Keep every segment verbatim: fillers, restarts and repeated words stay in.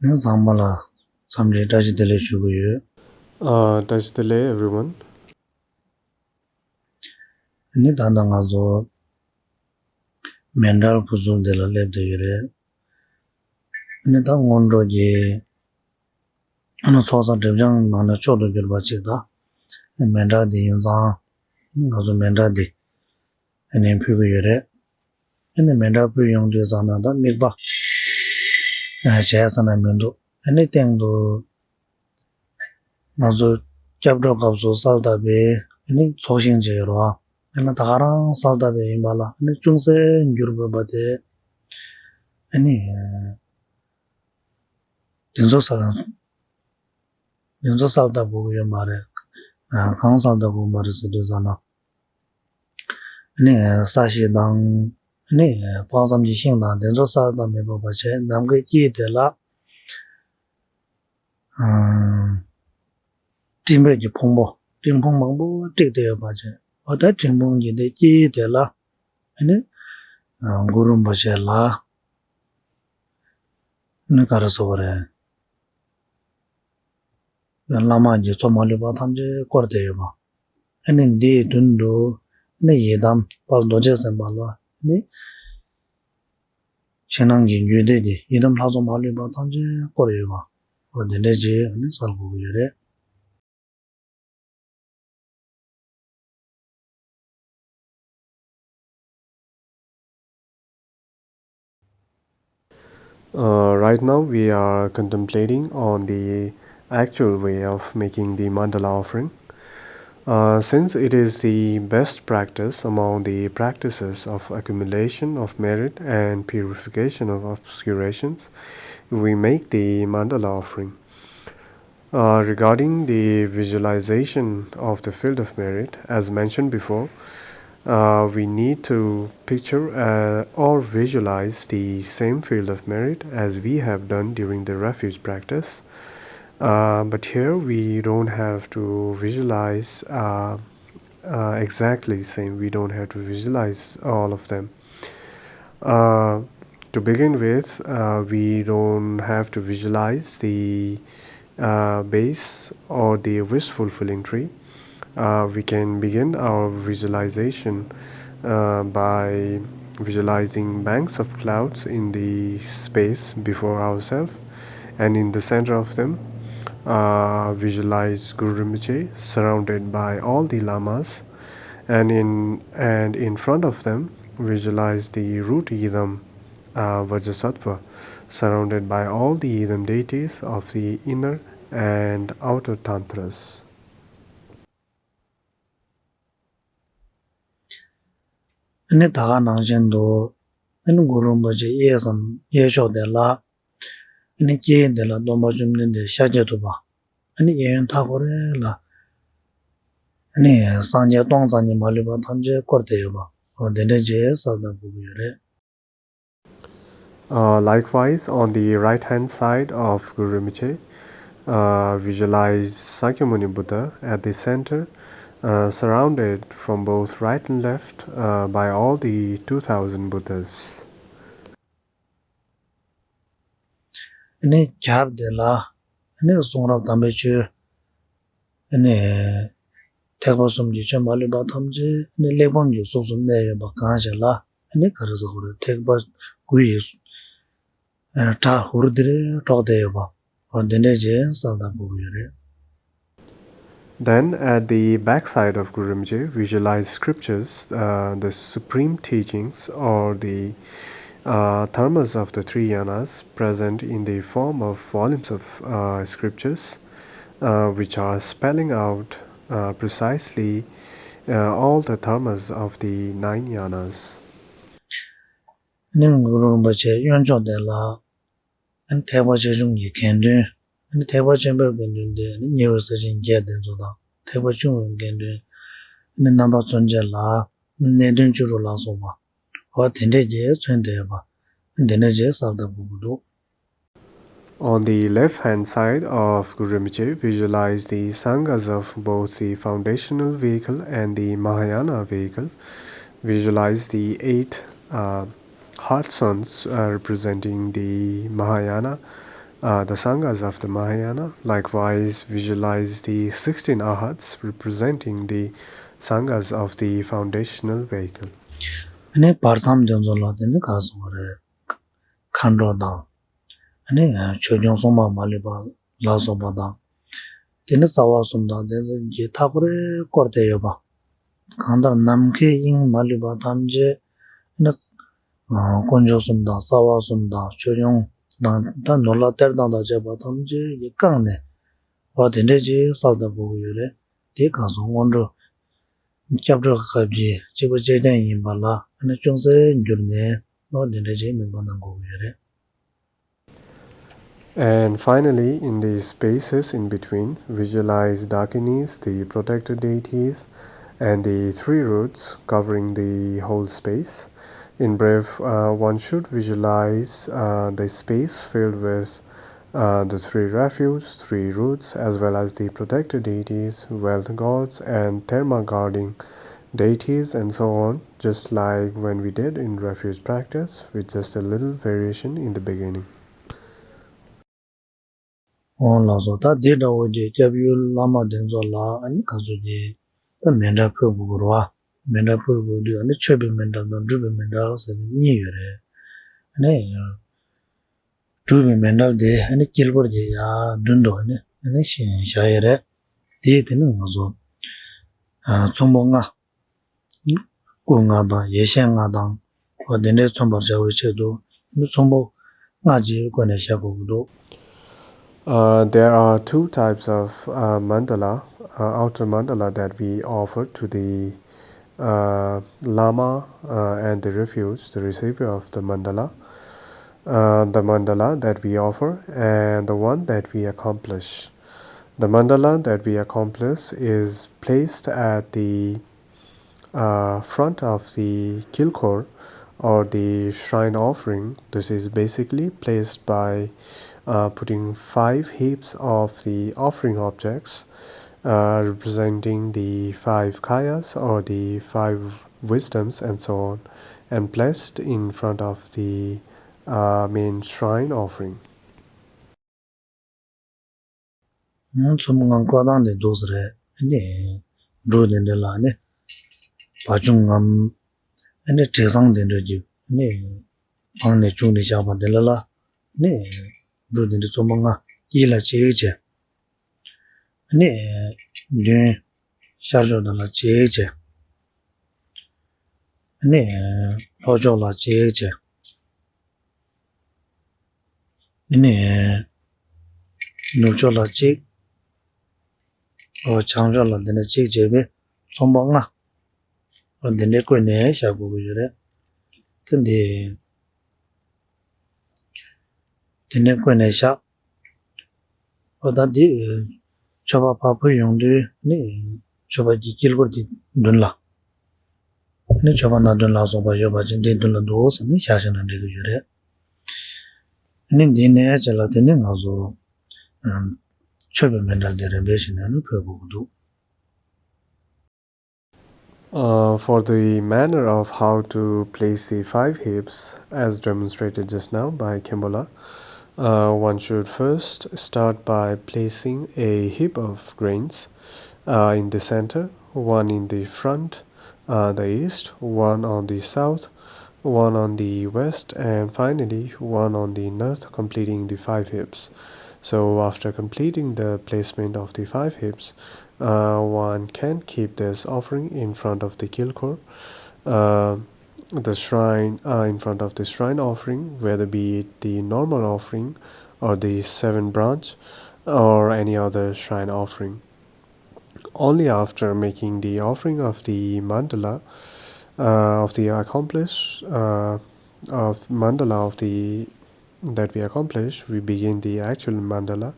ནི་ཚང་མ་ལ་འཚམས་འདྲི་བཀྲ་ཤིས་བདེ་ལེགས་ཞུ་གི་ཡོད། Uh, བཀྲ་ཤིས་བདེ་ལེགས་everyone. ནི་ད་ལྟ་ང་ཚོ་མཎྜལ་ཕུར་ཚུགས་འདི་ལ་སླེབས་བསྡད་ཡོད་རེད། ནི་ད་སྔོན་འགྲོ་གི་ཚོགས་བསགས་སྒྲིབ་སྦྱང་ནང་ནས་མཆོག་ཏུ་གྱུར་པ་ཅིག་དང་མཎྜལ་འདི་ཡིན་ཙང་ང་ཚོ་མཎྜལ་འདི་ནས་ཕུལ་གྱི་ཡོད་རེད། ཨ་ནི་མཎྜལ་ཕུལ་ཡོང་དུས་ཙམ་ན་ད་དམིགས་པ་ཨ་བྱས་ས་ན་མི་འདུག་ཨ་ནི་སྟེང་དུ་ང་ཚོ་སྐྱབས་འགྲོ་སྐབས་སུ་གསལ་བཏབ་པའི་ཨ་ནི་ཚོགས་ཞིང་བྱེད་ཡོད་རེད་བ། ཨ་ནི་ད་ག་རང་གསལ་བཏབ་པའི་ཡིན་པ་ལ་ཨ་ནི་ཅུང་ཟད་འགྱུར་དགོས་པ་དེ་ཨ་ནི་དེ་ཚོ་གསལ་དེ་ཚོ་གསལ་བཏབ་དགོས་ཀྱི་ཡོད་མ་རེད། ཨ་གང་གསལ་བཏབ་དགོས་མ་རེད་ཟེར་དུས་ཙམ་ན། ནི་ས་གཞི་དང་། ནི་དཔག་བསམ་གྱི་ཤིང་དང་དེ་ཚོ་གསལ་བཏབ་མི་དགོས་པ་བྱས་ནམ་མཁའི་དཀྱིལ་དེ་ལ། ཨ་སྤྲིན་བལ་གྱི་ཕུང་པོ་སྤྲིན་ཕུང་མང་པོ་དཀྲིགས་ཏེ་ཡོད་པ་བྱས་འོ་ད་སྤྲིན་ཕུང་གི་དེ་དཀྱིལ་དེ་ལ། ནི་ཨ་གུ་རུ་རིན་པོ་ཆེ་ལ། ནི་ག་རེ་ཟེར་བ་རེད། བླ་མ་གི་མཚོ་མ་ལུས་པ་ཐམས་ཅད་བསྐོར་ཏེ་ཡོད་པ། ཨ་ནི་འདིའི་མདུན་དུ་ནི་ཡི་དམ་དཔལ་རྡོ་རྗེ་སེམས་དཔའ་ལ་ནི་ཕྱི་ནང་གི་རྒྱུད་སྡེ་གི་ཡི་དམ་ལྷ་ཚོགས་མ་ལུས་པ་ཐམས་ཅད་བསྐོར་ཡོད་པ། འོ་དེ་འདྲ་ཅིག་ནི་གསལ་དགོས་ཀྱི་ཡོད་རེད། Uh, right now we are contemplating on the actual way of making the mandala offering. Uh, since it is the best practice among the practices of accumulation of merit and purification of obscurations, we make the mandala offering. Uh, regarding the visualization of the field of merit, as mentioned before, uh, we need to picture uh, or visualize the same field of merit as we have done during the refuge practice. Uh, but here we don't have to visualize uh, uh, exactly same. We don't have to visualize all of them. Uh, to begin with, uh, we don't have to visualize the uh, base or the wish fulfilling tree. Uh, we can begin our visualization uh, by visualizing banks of clouds in the space before ourselves, and in the center of them, uh, visualize Guru Rinpoche surrounded by all the lamas, and in and in front of them, visualize the root yidam, uh, Vajrasattva, surrounded by all the yidam deities of the inner and outer tantras. ཨ་ནི་ད་ག་ནང་བཞིན་དུ་ཨ་ནི་གུ་རུ་རིན་པོ་ཆེ་གཡས་སམ་གཡས་ཕྱོགས་དེ་ལ་ཨ་ནི་སྐྱེ་ཡུལ་དེ་ལ་སྟོན་པ་བཅོམ་ལྡན་འདས་ཤཱཀྱ་ཐུབ་པ་ཨ་ནི་གཡས་གཡོན་མཐའ་འཁོར་རེ་ལ་ཨ་ནི་སངས་རྒྱས་སྟོང་རྩ་གཉིས་མ་ལུས་པ་ཐམས་ཅད་བསྐོར་ཏེ་ཡོད་པ་འོ་དེ་འདྲ་ཅིག་གསལ་བཏབ་དགོས་ཀྱི་ཡོད་རེད། Uh, likewise, on the right hand side of Guru Rinpoche, uh, visualize Sakyamuni Buddha at the center, uh, surrounded from both right and left uh, by all the two thousand Buddhas. ཨ་ནི་རྒྱབ་དེ་ལ་ཨ་ནི་གསུང་རབ་དམ་པའི་ཆོས་ཨ་ནི་ཐེག་པ་གསུམ་གྱི་ཆོས་མ་ལུས་པ་ཐམས་ཅད་ཨ་ནི་གླེགས་བམ་གྱི་གཟུགས་སུ་གནས་ཡོད་པ་གང་ཞིག་ལ་ཨ་ནི་ག་རེ་ཟེར་དགོས་རེད། ཐེག་པ་དགུ་ཡི་སྒྲ་ཧུར་དིར་སྒྲོག་བསྡད་ཡོད་པ་འོ་དེ་འདྲ་ཅིག་གསལ་བཏབ་དགོས་ཀྱི་ཡོད་རེད། Then, at the backside of Guru Rinpoche, visualize scriptures, uh, the supreme teachings, or the uh, dharmas of the three yanas present in the form of volumes of uh, scriptures, uh, which are spelling out uh, precisely uh, all the dharmas of the nine yanas. ནི་གུ་རུ་རིན་པོ་ཆེ་གཡོན་ཕྱོགས་དེ་ལ། ཨ་ནི་ཐེག་པ་ཆེ་ཆུང་གི་དགེ་འདུན། ཨ་ནི་ཐེག་པ་ཆེན་པོའི་དགེ་འདུན་དེ་ཨ་ནི་ཉེ་བའི་ས་ཆེན་བརྒྱད་དེ་ཚོ་དང་ཐེག་པ་ཆུང་བའི་དགེ་འདུན། ཨ་ནི་རྣམ་པ་མཚོན་བྱེད་ལ་གནས་བརྟན་བཅུ་དྲུག་ལ་སོགས་པ། འོ་དེ་འདྲས་ཀྱིས་མཚོན་བསྡད་པ། ཨ་ནི་དེ་འདྲས་ཀྱིས་གསལ་བཏབ་དགོས་ཀྱི་འདུག On the left hand side of Guru Rinpoche, visualize the Sanghas of both the foundational vehicle and the Mahayana vehicle. Visualize the eight uh, heart zones uh, representing the Mahayana Uh, the Sanghas of the Mahayana likewise visualize the sixteen arhats representing the Sanghas of the foundational vehicle. ཨ་ནི་བར་མཚམས་དེ་ཚོ་ལ་དེ་ནི་ག་སོང་རེད། མཁའ་འགྲོ་དང་། ཨ་ནི་ཆོས་སྐྱོང་སྲུང་མ་མ་ལུས་པ་ལ་སོགས་པ་དང་། དེ་ནི་རྩ་བ་གསུམ་དང་དེ་ཚོ་གི་མཐའ་སྐོར་བསྐོར་ཏེ་ཡོད་པ། གང་ལྟར་ནམ་མཁའི་དབྱིངས་མ་ལུས་པ་ཐམས་ཅད་ནི། དཀོན་མཆོག་གསུམ་དང་རྩ་བ་གསུམ་དང་ཆོས་སྐྱོང་དང་ད་ནོར་ལྷ་གཏེར་བདག་དང་བཅས་པ་ཐམས་ཅད་ཀྱིས་བཀང་ནས་བ་དེ་འདྲས་ཅིག་གསལ་བཏབ་དགོས་ཀྱི་ཡོད་རེད། དེ་གང་སོང་སྔོན་འགྲོ་སྐྱབས་འགྲོ་གི་སྐབས་ཀྱི་གཅིག་པ་གཅིག་རྐྱང་ཡིན་པ་ལ་ཨ་ནི་ཅུང་ཟད་བསྒྱུར་ནས་བ་དེ་འདྲས་ཅིག་དམིགས་པ་གནང་དགོས་ཀྱི་ཡོད་རེད། And finally, in these spaces in between, visualize Dakinis, the protector deities, and the three roots covering the whole space. In brief, uh, one should visualize uh, the space filled with uh, the three refuges, three roots, as well as the protector deities, wealth gods, and therma guarding deities, and so on, just like when we did in refuge practice, with just a little variation in the beginning. འོང་ལགས་སོ། ད་འདི་འདྲ་བོ་གི་སྐྱབས་ཡུལ་བླ་མ་དེ་ཚོ་ལ་ཨ་ནི་ག་ཚོད་ཀྱི་ད་མཎྜལ་ཕུལ་དགོས་ཀྱི་རེད་བ། མཎྜལ་ཕུལ་དགོས་དུས་ཨ་ནི་མཆོད་པའི་མཎྜལ་དང་སྒྲུབ་པའི་མཎྜལ་ཟེར་ནས་གཉིས་ཡོད་རེད། ཨ་ནི་སྒྲུབ་པའི་མཎྜལ་དེ་ཨ་ནི་དཀྱིལ་འཁོར་གྱི་ཡར་མདུན་དུ་ཨ་ནི་ཨ་ནི་བཞག་ཡོད་རེད། དེ་དེ་ནི་ང་ཚོ་ཚོམ་བུ་ལྔ། སྐུ་ལྔ་དང་ཡེ་ཤེས་ལྔ་དང་། འོ་དེ་འདྲའི་མཚོན་པར་བྱ་བའི་ཆེད་དུ་ནི་ཚོམ་བུ་ལྔ་ཅིག་བཀོད་ནས་བཞག་དགོས་ཀྱི་འདུག Uh, there are two types of uh, mandala, uh, outer mandala that we offer to the uh, Lama uh, and the refuge, the receiver of the mandala. Uh, the mandala that we offer and the one that we accomplish. The mandala that we accomplish is placed at the uh, front of the kilkor or the shrine offering. This is basically placed by uh, putting five heaps of the offering objects uh, representing the five kayas or the five wisdoms and so on, and placed in front of the uh, main shrine offering. ཚོམ་བུ་ལྔ་བཀོད་སྟངས་དེ་འདུག་ས་རེད། ཨ་ནི་འབྲུ་དེ་འདྲ་ལ་ནི་བ་བྱུང་ངམ། ཨ་ནི་དྲེག་ཟངས་དེ་འདྲ་གྱི་ཨ་ནི་བང་ནས་བྱུགས་ནས་བཞག་པ་དེ་ལ་ལ་ནི་འབྲུ་དེ་འདྲ་ཚོམ་བུ་ལྔ་དཀྱིལ་ལ་གཅིག་བྱས། ཨ་ནི་མདུན་ཤར་ཕྱོགས་དེ་ལ་གཅིག་བྱས། ཨ་ནི་ལྷོ་ཕྱོགས་ལ་གཅིག་བྱས། ཨ་ནི། ནུབ་ཕྱོགས་ལ་གཅིག་འོ་བྱང་ཕྱོགས་ལ་འདི་ནས་གཅིག་བྱས་པས་ཚོམ་བུ་ལྔ། འོ་འདི་འདྲའི་བཀོད་ནས་བཞག་དགོས་ཀྱི་ཡོད་རེད། དེ་འདི། འདི་འདྲའི་བཀོད་ནས་བཞག་འོ་ད་འདི། མཆོད་པ་ཕར་ཕུལ་ཡོང་དུས་ནི། མཆོད་པ་གི་དཀྱིལ་འཁོར་གྱི་མདུན་ལ། ནི་མཆོད་པ་སྣ་བདུན་ལ་སོགས་པ་ཡོད་པ་ཅིག་འདིའི་མདུན་ལ་འདུག་ཟེར་ནས་བཞག་བཞག་ན་འགྲིག་གི་ཡོད་རེད། ནི་འདི་ནས་བྱས་ལ་དེ་ནི་ང་ཚོ་མཆོད་པའི་མཎྜལ་དེ་རིམ་པས་བྱས་ནས་ནི་ཕུལ་དགོས་ཀྱི་འདུག Uh, for the manner of how to place the five heaps, as demonstrated just now by Kembola, uh, one should first start by placing a heap of grains uh, in the center, one in the front, uh, the east, one on the south, one on the west, and finally one on the north, completing the five heaps. So, after completing the placement of the five heaps, uh, one can keep this offering in front of the kilkor, uh, the shrine, uh, in front of the shrine offering, whether be it the normal offering or the seven branch or any other shrine offering. Only after making the offering of the mandala, uh, of the accomplish, uh, of mandala of the that we accomplish, we begin the actual mandala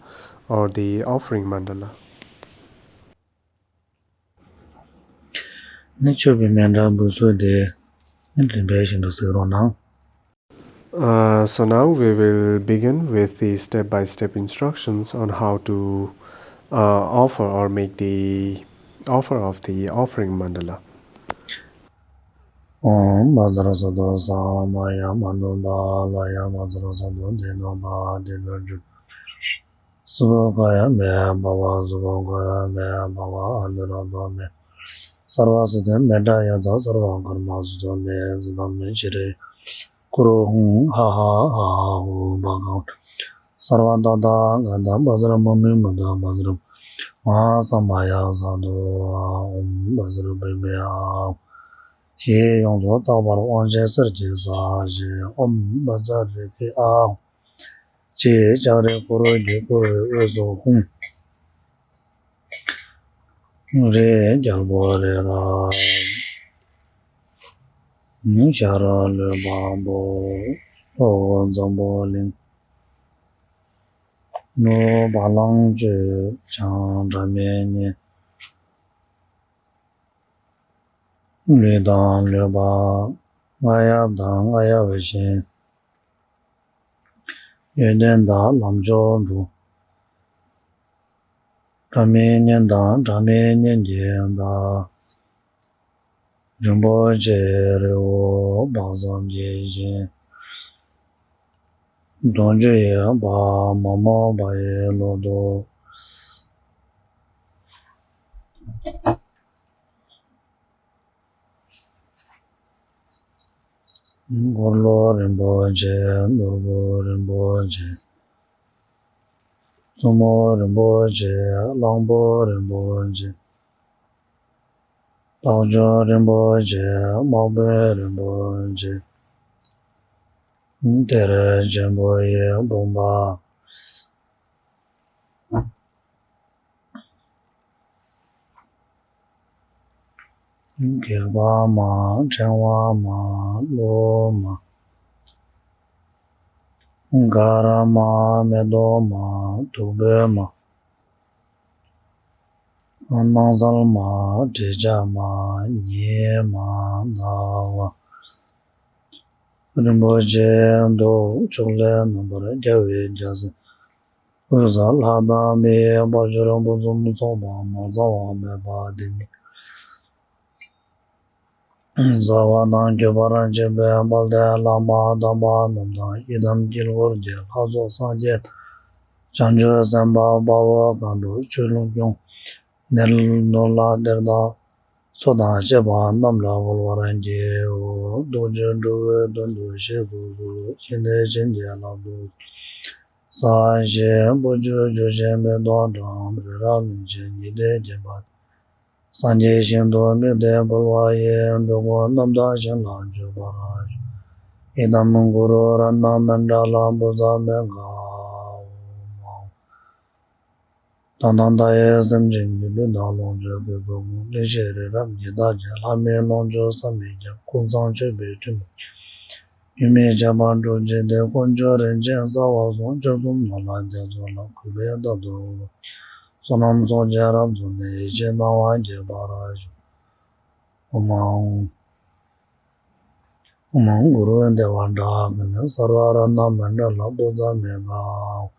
or the offering mandala. ནི་མཆོད་པའི་མཎྜལ་འབུལ་ཚུལ་དེ་ནི་རིམ་པ་བཞིན་དུ་གཟིགས་རོགས་གནང་། Uh, so now we will begin with the step-by-step instructions on how to uh, offer or make the offer of the offering mandala. ཨོཾ་བཛྲ་སཏྭ་ས་མ་ཡ་མ་ནུ་བྷ་ཝ་ཡ། བཛྲ་སཏྭ་དྷཱི་ནུ་བྷ་དྷཱི་ནུ་ཇུ། སུ་བོ་ཀ་ཡ་མེ་བ་བ། སུ་བོ་ཀ་ཡ་མེ་བ་བ། ཨ་ནི་ར་དོ་མེ། སརྦ་སུ་དེ་མེ་དྲ་ཡ་ཛ། སརྦ་ཀརྨ་སུ་ཚོ་མེ་ཛི་དམ་མེ་ཅི་རེ། ཀུ་རུ་ཧུང་ཧ་ཧ་ཧ་ཧ་ཧུ་བ་གང་། སརྦ་ད་ད་ག་ད་བཛྲ་མུ་མི་མུ་ད་བཛྲ་མ་ཧཱ་ས་མ་ཡ་ས་དོ། ཨོཾ་བཛྲ་བི་མི་ཨཱཿ་ཞེས་ཡོངས་སུ་དག་པར་དབང་བྱས་གསེར་གྱི་ས་གཞི། ཨོཾ་བཛྲ་རེ་ཏི་ཨཱཿ་ཅེས་ལྕགས་རི་ཀུ་རུ་གི་སྐུ་འོད་སུ་ཧཱུྃ། རེ་རྒྱལ་པོ་རེ་ར། ཤ་ར་ལུས་འཕགས་པོ། ལྷོ་འཛམ་བུ་གླིང་། ནུབ་བ་ལང་སྤྱོད། བྱང་སྒྲ་མི་སྙན། ལུས་དང་ལུས་འཕགས། རྔ་ཡབ་དང་རྔ་ཡབ་གཞན། ཡོན་ཏན་དང་ལམ་མཆོག་འགྲོ། སྒྲ་མི་སྙན་དང་སྒྲ་མི་སྙན་གྱི་བདག་རིན་པོ་ཆེ་རི་བོ་དཔག་བསམ་གྱི་ཞིང་། གདུང་བརྒྱུད་ཡི་བ་མ་མོ་བ་ཡི་ལོ་ཏོག་འཁོར་ལོ་རིན་པོ་ཆེ། ནོར་བུ་རིན་པོ་ཆེ། བཙུན་མོ་རིན་པོ་ཆེ། གླང་པོ་རིན་པོ་ཆེ། རྟགས་བརྒྱད་རིན་པོ་ཆེ། དམག་དཔོན་རིན་པོ་ཆེ། གཏེར་ཆེན་པོ་ཡི་བུམ་པ། སྒེག་པ་མ། ཕྲེང་བ་མ། གློག་མ། ག་ར་མ། མེ་ཏོག་མ། བདུག་སྤོས་མ། སྣང་གསལ་མ། དྲི་ཆབ་མ། ཉི་མ། ཟླ་བ། རིན་པོ་ཆེ་འདུག་ཕྱོགས་ལས་རྣམ་པར་རྒྱལ་བའི་རྒྱལ་མཚན། དབུས་ས་ལྷ་དང་མིའི་དཔལ་འབྱོར་ཕུན་སུམ་ཚོགས་པ་མ་ཚང་བ་མེད་པ་དེ་ཉིད། བཟའ་བ་དང་གོས་པར་བྱེད་པའི་དཔལ་ལྡན་བླ་མ་དམ་པ་རྣམས་དང་ཡི་དམ་དཀྱིལ་འཁོར་གྱི་ལྷ་ཚོགས་སངས་རྒྱས་བྱང་ཆུབ་སེམས་དཔའ་དཔའ་བོ་མཁའ་འགྲོ་ཆོས་ལུགས་སྐྱོང་། ནོར་ལྷ་གཏེར་བདག་ཚོགས་དང་བཅས་པ་རྣམས་ལ་གུས་པར་བགྱིའོ། རྡོ་རྗེ་གྲུབ་པའི་དོན་དུ་བཞེས་སུ་གསོལ། བཞེས་ནས་བྱིན་གྱིས་བརླབ་ཏུ་གསོལ། ས་གཞི་སྤོ་བོས་བྱུགས་ཤིང་མེ་ཏོག་དང་རི་རབ་བརླན་ཅིང་ཉི་ཟླས་བརྒྱན་པ། སངས་རྒྱས་ཞིང་དུ་དམིགས་ཏེ་འབུལ་བ་ཡིས། འགྲོ་ཀུན་རྣམ་དག་ཞིང་ལ་འཇུག་པར་ཤོག་ཡི་དམ་གུ་རུ་རཏྣ་མཎྜལ་བུཛ་མེ་གྷ། ཨོཾ་ཨཱཿ་ཏ་ཏ་ཏ་ཡེ། སེམས་ཅན་གྱི་ལུས་དང་ལོངས་སྤྱོད་ཀྱི་གཟུགས་ཕུང་། ལྷན་སྐྱེས་རི་རབ་ཉི་ཟླ་བརྒྱ། ལྷ་མིའི་ལོངས་སྤྱོད་བསམ་མི་ཁྱབ། ཀུན་བཟང་མཆོད་པའི་སྤྲིན་ཕུང་། ཡུལ་མི་ཁྱབ་པ་སྤྲོ་བྱེད་དེ། དཀོན་མཆོག་རིན་ཆེན་རྩ་བ་གསུམ། སྤྱོད་གསུམ་ནོར་ལྷ་རྒྱ་མཚོ་ལ། གུས་པས་བཏབ་ཏུ་གསོལ། བསོད་ནམས་ཚོགས་ཀྱིས་རབ་བསྲུངས་ནས། ཡིད་ཆེས་གནང་བ་བགྱིད་པར་ཤོག་ཨོཾ་ཨཱཿཧཱུྃ། ཨོཾ་ཨཱཿཧཱུྃ་གུ་རུ་བདེ་བ་དྲག་གི་ནི། སརྦ་རཏྣ་མཎྜལ་བུཛ་མེ་གྷ། ཨོཾ་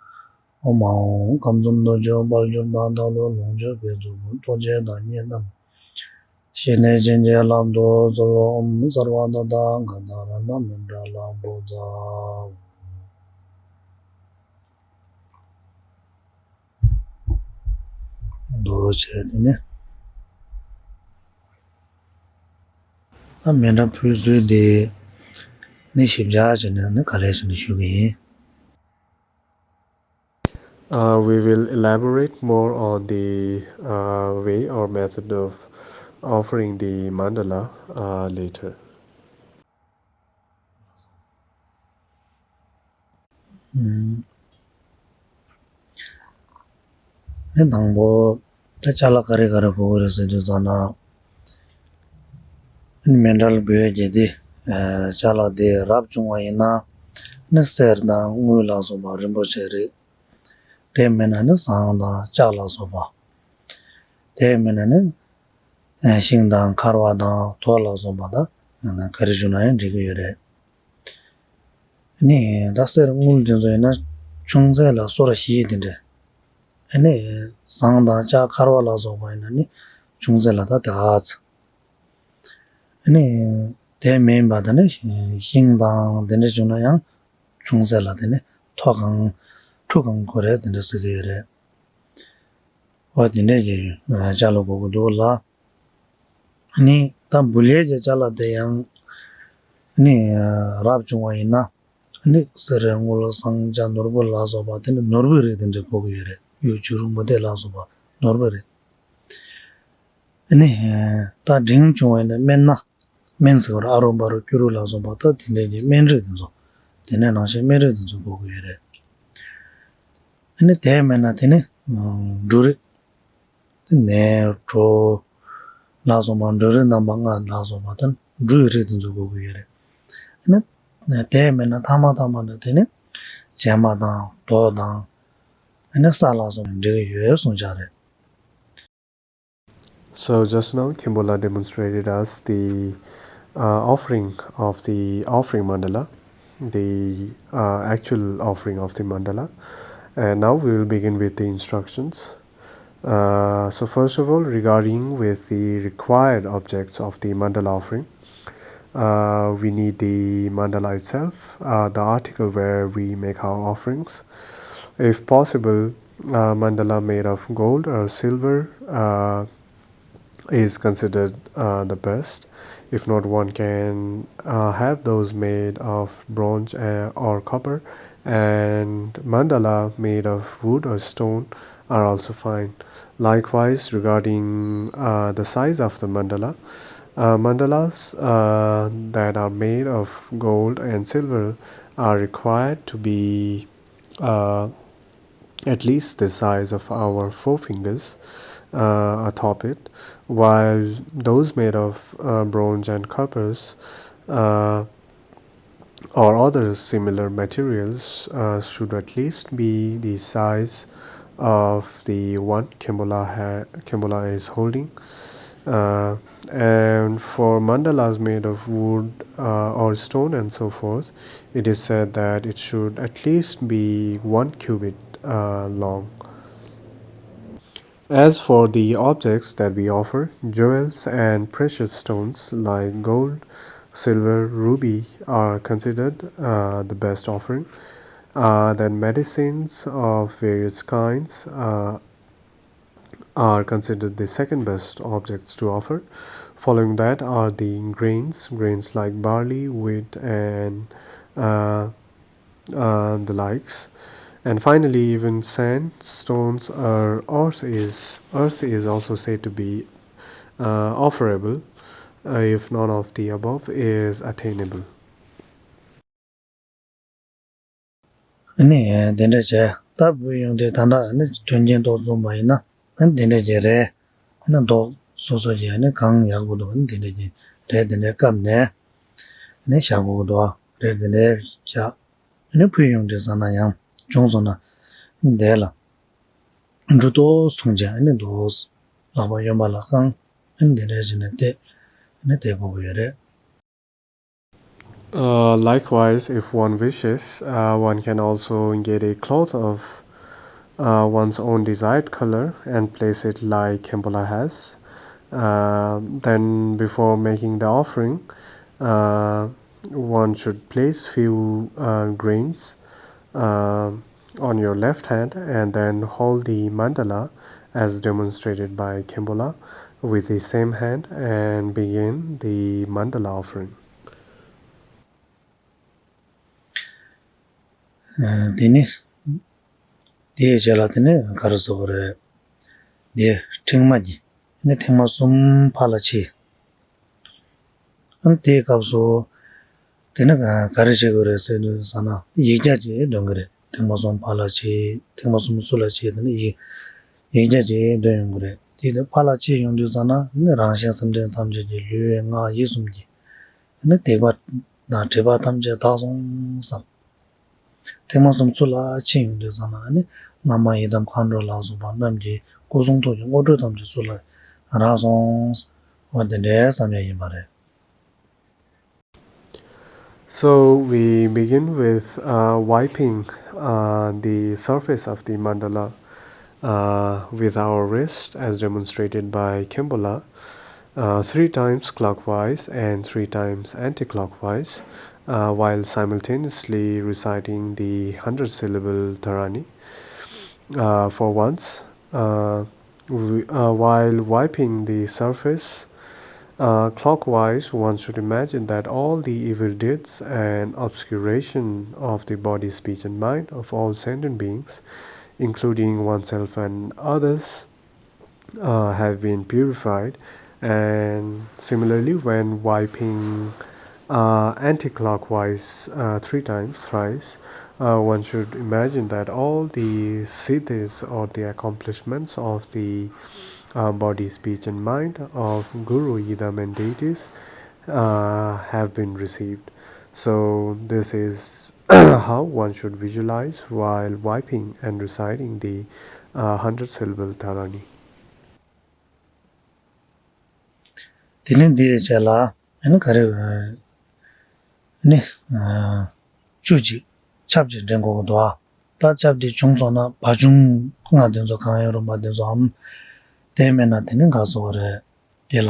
ཨཱཿཧཱུྃ་ཁམས་གསུམ་འདུ་བྱེད་དཔལ་གྱུར་དང་། རྟ་ལོ་ལོངས་སྤྱོད་ཀྱི་གཟུགས་ཕུང་། ལྟོ་འཕྱེ་དང་བསྙེན་རྣམས། བཞེས་ནས་བྱིན་གྱིས་བརླབ་ཏུ་གསོལ། ཨོཾ་སརྦ་ཏ་ཐཱ་ག་ཏ་རཏྣ་མཎྜལ་བུཛ། འདུ་བྱས་དེ་ནས་ད་མཎྜལ་ཕུལ་ཚུལ་དེ་ནི་ཞིབ་ཆ་བྱས་ནས་ནི་ག་ལེར་བྱས་ནས་ཞུ་གི་ཡིན། Uh, we will elaborate more on the uh, way or method of offering the mandala uh, later. ཨུམ། ནི་དང་པོ་ད་ཅ་ལག་ག་རེ་ག་རེ་དགོས་ཀྱི་རེད་ཟེར་དུས་ཙམ་ན། ནི་མཎྜལ་འབུལ་ཡས་དེ། ཨ། ཅ་ལག་དེ་རབ་བྱུང་བ་ཡིན་ན། ནི་གསེར་དང་དངུལ་ལ་སོགས་པ་རིན་པོ་ཆེ་རེད། དེ་མིན་ན་ནི་ཟངས་དང་ལྕགས་ལ་སོགས་པ། དེ་མིན་ན་ནི་ཤིང་དང་འཁར་བ་དང་ཐོ་ལ་སོགས་པ་དང་ག་རེ་བྱུང་ན་ཡང་འགྲིག་གི་ཡོད་རེད། ནི་ད་གསེར་དངུལ་དེ་ཚོ་ཡིན་ན་ཆུང་ཚད་ལ་སོར་བཞི་དེ་འདྲ། ནི་ཟངས་དང་ལྕགས་འཁར་བ་ལ་སོགས་པ་ཡིན་ན་ནི་ཆུང་ཚད་ལ་ད་དེ་ག་ཚོད། ནི་དེ་མིན་པ་དེ་ནི་ཤིང་དང་དེ་འདྲ་བྱུང་ན་ཡང་ཆུང་ཚད་ལ་དེ་ནི་ཐོ་གང་ ཁྲུ་གང་དགོས་རེད་དེ་འདྲ་ཟེར་གྱི་ཡོད་རེད། འོ་དེ་འདྲས་ཀྱི་ཅ་ལག་དགོས་ཀྱི་འདུག་ལ། ཨ་ནི་ད་བུ་ལས་ཀྱི་ཅ་ལག་དེ་ཡང་ཨ་ནི་རབ་བྱུང་བ་ཡིན་ན་ཨ་ནི་གསེར་དངུལ་ཟངས་ལྕགས་ནོར་བུ་ལ་སོགས་པ་དེ་ནི་ནོར་བུའི་རིགས་དེ་འདྲ་དགོས་ཀྱི་ཡོད་རེད། གཡུ་བྱུ་རུ་མུ་ཏིག་ལ་སོགས་པ་ནོར་བུའི་རིགས། ཨ་ནི་ད་འབྲིང་བྱུང་བ་ཡིན་ན་སྨན་སྣ། སྨན་ཟེར་བར་ཨ་རོ་འབའ་རོ་སྐྱུ་རུ་ལ་སོགས་པ་ད་དེ་འདྲས་ཀྱི་སྨན་རིགས་དེ་ཚོ། དེ་ནས་ནང་བཞིན་སྨན་རིགས་དེ་ཚོ་དགོས་ཀྱི་ཡོད་རེད། ཨ་ནི་དེ་མེད་ན་དེ་ནི་འབྲུ་རིགས། ནས་གྲོ་ལ་སོགས་པ་འབྲུ་རིགས་རྣམ་པ་ལྔ་ལ་སོགས་པ་དང་འབྲུ་ཡི་རིགས་དེ་ཚོ་དགོས་ཀྱི་ཡོད་རེད། ཨ་ནི་དེ་མེད་ན་ཐ་མ་ཐ་མ་ནི་དེ་ནི་བྱེ་མ་དང་རྡོ་དང་ཨ་ནི་ས་ལ་སོགས་པ་འབྲི་གི་ཡོད་གསུངས་བཞག་རེད། So just now, Kimbola demonstrated us the uh, offering of the offering mandala, the uh, actual offering of the mandala. And now we will begin with the instructions. Uh, so first of all, regarding with the required objects of the mandala offering, uh, we need the mandala itself, uh, the article where we make our offerings. If possible, uh, mandala made of gold or silver uh, is considered uh, the best. If not, one can uh, have those made of bronze uh, or copper, and mandala made of wood or stone are also fine. Likewise, regarding uh, the size of the mandala, uh, mandalas uh, that are made of gold and silver are required to be uh, at least the size of our forefingers uh, atop it, while those made of uh, bronze and coppers uh, or other similar materials uh, should at least be the size of the one Kimbola, ha- Kimbola is holding. Uh, and for mandalas made of wood uh, or stone and so forth, it is said that it should at least be one cubit uh, long. As for the objects that we offer, jewels and precious stones like gold, silver, ruby are considered uh, the best offering. Uh, then medicines of various kinds uh, are considered the second best objects to offer. Following that are the grains, grains like barley, wheat, and uh, uh, the likes. And finally, even sand, stones, or earth is earth is also said to be uh, offerable uh, if none of the above is attainable. ཨ་ནི་དེ་འདྲ་བྱས་ད་བུ་ཡོང་དུས་ད་ལྟ་ཨ་ནི་དོན་རྐྱེན་ཏོག་ཙམ་པ་ཡིན་ན་ཨ་ནི་དེ་འདྲ་བྱས་རེད། ཨ་ནི་མདོག་སོ་སོ་བྱས་ཨ་ནི་གང་ཡག་པོ་འདུག་ཨ་ནི་དེ་འདྲ་བྱས་རེད། དེ་འདྲ་བཀབ་ནས་ཨ་ནི་བཞག་དགོས་ཀྱི་འདུག་རེད། དེ་འདྲ་བཞག་ཨ་ནི་བུ་ཡོང་དུས་ཙམ་ན་ཡང་བྱུང་སོང་ན་ཨ་ནི་དེ་ལ་འབྲུ་ཏོག་སུང་བྱས་ཨ་ནི་འདུག་ལག་པ་གཡོན་པ་ལ་བཀང་ཨ་ནི་དེ་འདྲ་བྱས་ནས་བལྟས་ཨ་ནི་བལྟས་དགོས་ཀྱི་ཡོད་རེད། Uh, likewise, if one wishes, uh, one can also get a cloth of uh, one's own desired color and place it like Kempola has. Uh, then, before making the offering, uh, one should place few uh, grains uh, on your left hand and then hold the mandala as demonstrated by Kempola with the same hand and begin the mandala offering. དེ་ནི་དེའི་རྗེས་ལ་དེ་ནི་ག་རེ་ཟེར་དགོས་རེད། དེ་ཕྲེང་མ་གི་ནི་ཐེངས་མ་གསུམ་ཕར་ལ་ཕྱེ། ཨ་ནི་དེའི་སྐབས་སུ་དེ་ནི་ག་རེ་བྱེད་དགོས་རེད་ཟེར་དུས་ཙམ་ན་ཡིག་བརྒྱ་ཅིག་འདོན་གི་རེད། ཐེངས་མ་གསུམ་ཕར་ལ་ཕྱེ། ཐེངས་མ་གསུམ་ཚུར་ལ་ཕྱེ། དེ་ནི་ཡིག་ཡིག་བརྒྱ་ཅིག་འདོན་ཡོང་གི་རེད། དེ་ནི་ཕར་ལ་ཕྱེ་ཡོང་དུས་ཙམ་ན་ནི་རང་གཞན་སེམས་ཅན་ཐམས་ཅད་ཀྱི་ལུས་ངག་ཡིད་གསུམ་གྱི་ནི་སྡིག་པ་དང་སྒྲིབ་པ་ཐམས་ཅད་དག་སོང་བསམ། ཐེངས་མ་གསུམ་ཚུར་ལ་ཕྱིན་ཡོང་དུས་ཙམ་ལ་ནི་སྔ་མ་ཡི་དམ་མཁའ་འགྲོ་ལ་སོགས་པ་རྣམས་ཀྱི་སྐུ་གསུང་ཐུགས་ཀྱི་དངོས་གྲུབ་ཐམས་ཅད་ཚུར་ལ་རག་སོང་། འོ་དེ་འདྲའི་བསམ་ཡ་ཡིན་པ་རེད། So we begin with uh, wiping uh, the surface of the mandala uh, with our wrist as demonstrated by Kempola. uh, three times clockwise and three times anti-clockwise, uh, while simultaneously reciting the hundred syllable Dharani. Uh, for once, uh, we, uh, while wiping the surface, uh, clockwise, one should imagine that all the evil deeds and obscuration of the body, speech, and mind of all sentient beings, including oneself and others, uh, have been purified. And similarly, when wiping uh, anti-clockwise uh, three times, thrice, uh, one should imagine that all the siddhis or the accomplishments of the uh, body, speech, and mind of Guru, Yidam, and deities uh, have been received. So, this is how one should visualize while wiping and reciting the uh, hundred syllable Dharani. དེ་ནས་འདིའི་རྗེས་ལ་ཨ་ནི་ག་རེ་ནི་བཅུ་གཅིག་ཆབ་ཅིག་འདྲེན་དགོས་ཀྱི་འདུག་ད་ཆབ་དེ་བྱུང་སོང་ན་བ་བྱུང་ལྔ་དེ་ཚོ་གང་ཡོད་རུང་བ་དེ་ཚོའམ། དེ་མེད་ན་དེ་ནི་ག་ཟེར་དགོས་རེད། དེ་ལ་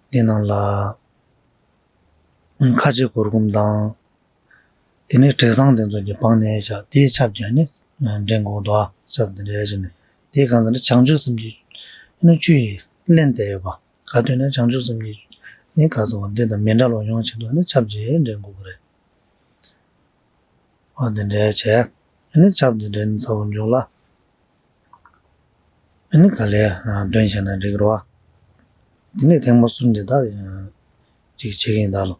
འདི་ནང་ལ་ཁ་ཆེ་གུར་གུམ་དང་། དེ་ནས་དྲེག་ཟངས་དེ་ཚོ་གི་བང་ནས་བཞག་དེའི་ཆབ་ཀྱང་ནི་འདྲེན་དགོས་འདུག་ཆབ་དེ་འདྲ་བྱས་ནས་དེའི་སྒང་ལ་ནི་བྱང་ཆུབ་སེམས་ཀྱི་ནི་ཆུ་ཡིས་བརླན་བསྡད་ཡོད་པ། ག་དུས་ན་བྱང་ཆུབ་སེམས་ཀྱི་ནི་ག་ཟེར་བ་འདི་དང་མི་འབྲལ་བ་ཡོང་ཆེད་དུ་ནི་ཆབ་ཅིག་འདྲེན་དགོས་ཀྱི་རེད། འོ་དེ་འདྲ་བྱས་ནི་ཆབ་དེ་འདྲེན་ཚར་བའི་མཇུག་ལ། ཨ་ནི་ག་ལེར་འདོན་བྱས་ན་འགྲིག་རོ། དེ་ནས་ཐེངས་མ་གསུམ་དེ་དག་ཅིག་བྱེད་ཀྱི་ཡིན་ད་ལོ།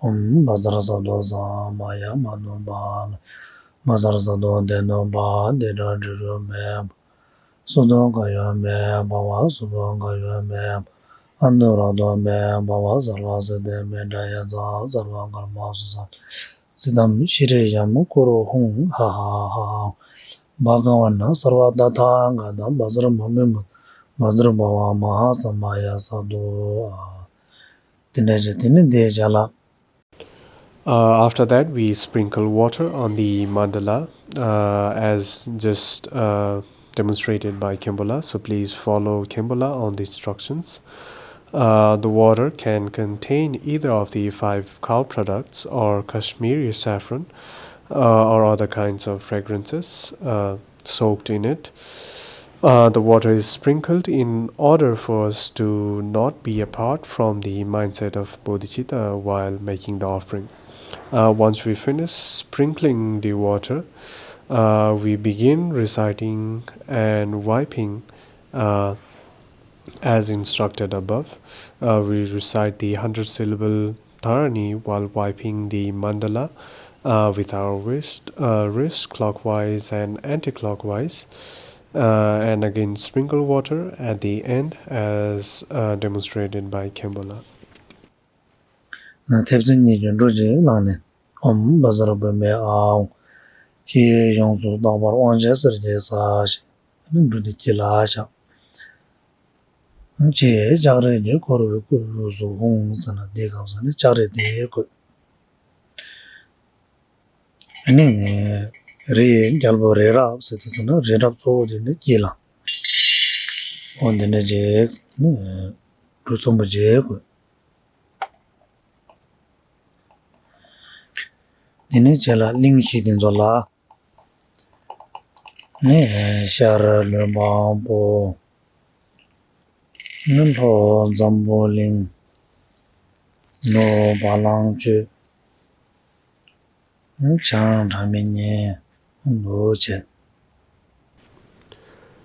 ཨོཾ་བཛྲ་སཏྭ་ས་མ་ཡ་མ་ནུ་པ་ལ། བཛྲ་སཏྭ་དྷེ་ནུ་པ་དྷེ་ཏྲ་དྲི་རུ་མེ། སུ་ཏོ་ཀ་ཡོ་མེ་བྷ་ཝ་སུ་ཏོ་ཀ་ཡོ་མེ། ཨ་ནུ་ར་དྷོ་མེ་བྷ་ཝ་སརྦ་སིདྡྷེ་མེ་དྲ་ཡ་ཙ་སརྦ་ཀརྨ་སུ་ས། སིདྡྷཾ་ཤྲི་ཡཾ་ཀུ་རུ་ཧཱུྃ། ཧ་ཧ་ཧ་ཧཱུྃ། བྷ་ག་ཝ་ན་སརྦ་ཏ་ཐཱ་ག་ཏ་བཛྲ་མ་མུ་མ་བཛྲ་བྷ་ཝ་མ་ཧཱ་ས་མ་ཡ་སཱ་དྷུ། དེ་འདྲ་བྱས་དེ་ནི་འདིའི་རྗེས་ལ། Uh, after that, we sprinkle water on the mandala, uh, as just uh, demonstrated by Khembala. So please follow Khembala on the instructions. Uh, the water can contain either of the five cow products or Kashmiri saffron uh, or other kinds of fragrances uh, soaked in it. Uh, the water is sprinkled in order for us to not be apart from the mindset of bodhicitta while making the offering. Uh, once we finish sprinkling the water, uh, we begin reciting and wiping uh, as instructed above. Uh, we recite the hundred syllable Dharani while wiping the mandala uh, with our wrist, uh, wrist clockwise and anti-clockwise, uh, and again sprinkle water at the end as uh, demonstrated by Khembala. ཐེབས་ཚད་གཉིས་ཀྱི་འབྲུ་གཅིག་བླངས་ནས། ཨོཾ་བཛྲ་བྷཱུ་མི་ཨཱཿཧཱུྃ། ཞེས་ཡོངས་སུ་དག་པར་དབང་བྱས་གསེར་གྱི་ས་ཞེས་འབྲུ་འདི་དཀྱིལ་ལ་བཞག་ཅེས་ལྕགས་རི་གིས་བསྐོར་བའི་སྐུ་གཟུགས་ཧཱུྃ་ཟེར་ན་འདིའི་སྐབས་སུ་ནི་ལྕགས་རི་དེ་བཀོད། ཨ་ནི་རི་རྒྱལ་པོ་རི་རབ་ཟེར་དུས་ཙམ་ན་རི་རབ་གཙོ་བོ་དེ་ནི་དཀྱིལ་ལ། འོ་འདི་འདྲ་བྱས་ནི་འབྲུ་ཚོམ་བུ་བརྒྱད་བཀོད། དེ་ནས་རྗེས་ལ་གླིང་བཞི་དེ་ཚོ་ལ། ནི་ཤར་ལུས་འཕགས་པོ། ནི་ལྷོ་འཛམ་བུ་གླིང་། ནུབ་བ་ལང་སྤྱོད། བྱང་སྒྲ་མི་སྙན་འདུག་བྱས།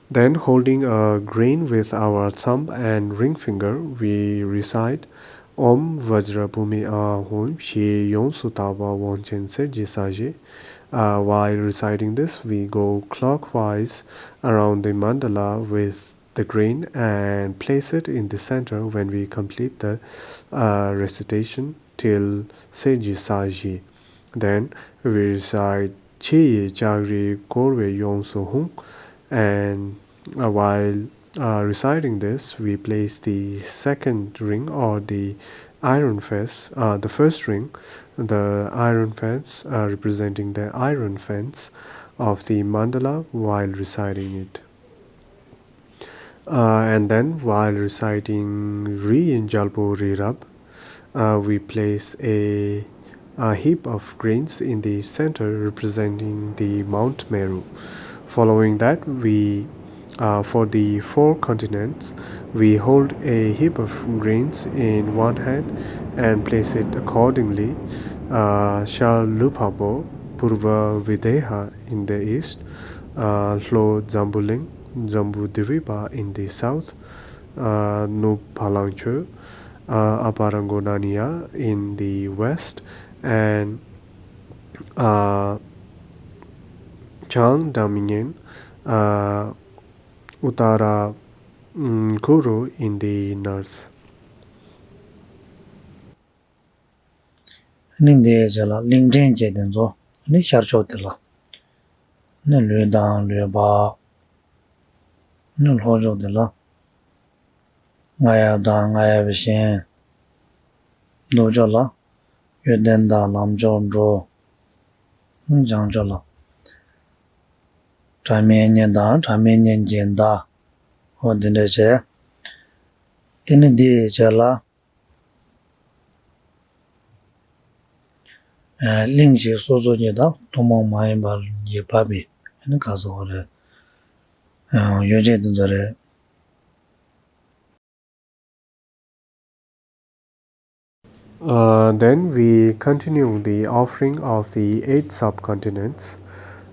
Then, holding a grain with our thumb and ring finger, we recite ཨོཾ་བཛྲ་བྷཱུ་མི་ཨཱཿཧཱུྃ། ཞེས་ཡོངས་སུ་དག་པ་དབང་ཆེན་གསེར་གྱི་ས་གཞི། Uh, while reciting this, we go clockwise around the mandala with the grain and place it in the center when we complete the uh, recitation till གསེར་གྱི་ས་གཞི། Then we recite ཆུ་ཡིས་ལྕགས་རི་བསྐོར་བའི་ཡོངས་སུ་ཧཱུྃ། And uh, while uh, reciting this, we place the second ring or the iron fence, uh, the first ring, the iron fence, uh, representing the iron fence of the mandala while reciting it. Uh, and then, while reciting Ri Yin Jalpo Ri Rab, uh, we place a, a heap of greens in the center representing the Mount Meru. Following that, we, uh, for the four continents, we hold a heap of greens in one hand and place it accordingly. Uh, Shar Lupabo, Purva Videha in the east, uh, Hlo Zambuling, Zambu Divipa in the south, uh, Nu Palangcho, uh, Aparangonania in the west, and, uh, Chang Damingen, uh, Uttara, mm, Kuru in the north. ནི་འདིའི་རྗེས་ལ་གླིང་ཕྲན་བཅས་དེ་ཚོ་ནི་ཤར་ཕྱོགས་དེ་ལ། ནི་ལུས་དང་ལུས་འཕགས། ནི་ལྷོ་ཕྱོགས་དེ་ལ། རྔ་ཡབ་དང་རྔ་ཡབ་གཞན། ནུབ་ཕྱོགས་ལ། གཡོ་ལྡན་དང་ལམ་མཆོག་འགྲོ། ནི་བྱང་ཕྱོགས་ལ། སྒྲ་མི་སྙན་དང་སྒྲ་མི་སྙན་གྱི་མདའ། འོ་འདི་འདྲ་བྱས། དེ་ནི་འདིའི་རྗེས་ལ། ཨ། གླིང་ཞིག་སོ་སོ་ཉིད་དང་ཐུན་མོང་མ་ཡིན་པ་ཡིས་འབབ་པའི་ནི་ག་ཟེར་བ་རེད། ཨ། ཡོ་བྱད་དེ་ཚོ་རེད། Uh, then we continue the offering of the eight subcontinents,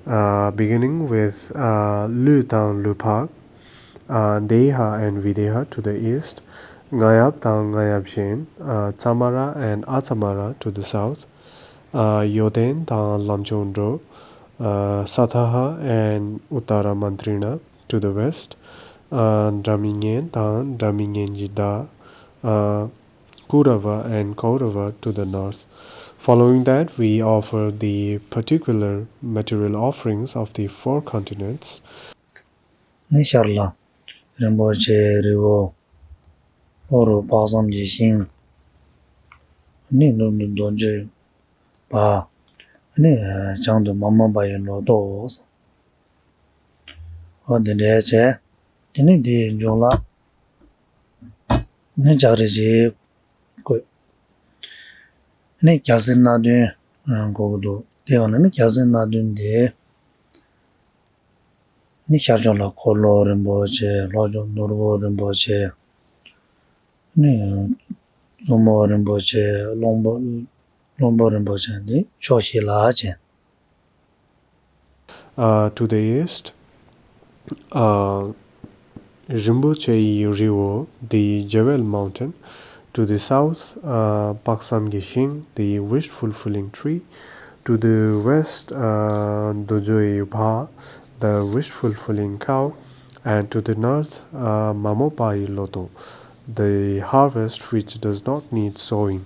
uh, beginning with, uh, Lu དང་ལུས་འཕགས, uh, Deha and Videha to the east, རྔ་ཡབ་དང་རྔ་ཡབ་གཞན། Uh, Tsamara and Atsamara to the south, uh, གཡོ་ལྡན་དང་ལམ་མཆོག་འགྲོ། Uh, Sataha and Uttara Mantrina to the west, uh, སྒྲ་མི་སྙན་དང་སྒྲ་མི་སྙན་གྱི་མདའ། Uh, Kurava and Kaurava to the north. Following that, we offer the particular material offerings of the four continents. ནི་ཤར་ལ་རིན་པོ་ཆེ་རི་བོ། ལྷོ་རུ་དཔག་བསམ་གྱི་ཤིང་། ནི་ནུབ་ཏུ་རྡོ་རྗེ་འབར། ནི་བྱང་དུ་མ་མོ་པ་ཡི་ལོ་ཏོག་འོ་དེ་འདྲའི་བྱས། དེ་ནི་དེའི་མཇུག་ལ། ནི་ལྕགས་རི་ཞིག་བརྐོས། ནི་རྒྱལ་སྲིད་སྣ་བདུན་བརྐོ་གི་འདུག་དེ་ཡང་ན་ནི་རྒྱལ་སྲིད་སྣ་བདུན་དེ། ནི་ཤར་ཕྱོགས་ལ་འཁོར་ལོ་རིན་པོ་ཆེ། ལྷོ་ཕྱོགས་ནོར་བུ་རིན་པོ་ཆེ། ནི་མཛུབ་མོ་རིན་པོ་ཆེ། གླང་པོ་གླང་པོ་རིན་པོ་ཆེ་འདི་ཕྱོགས་བཞི་ལ་བྱས། Uh, to the east, uh, Rinpoche Riwo, the Jewel Mountain. To the south, uh, དཔག་བསམ་གྱི་ཤིང་, the wish fulfilling tree. To the west, uh, Dojoe Bha, the wish fulfilling cow. And to the north, uh, Mamopai Loto, the harvest which does not need sowing.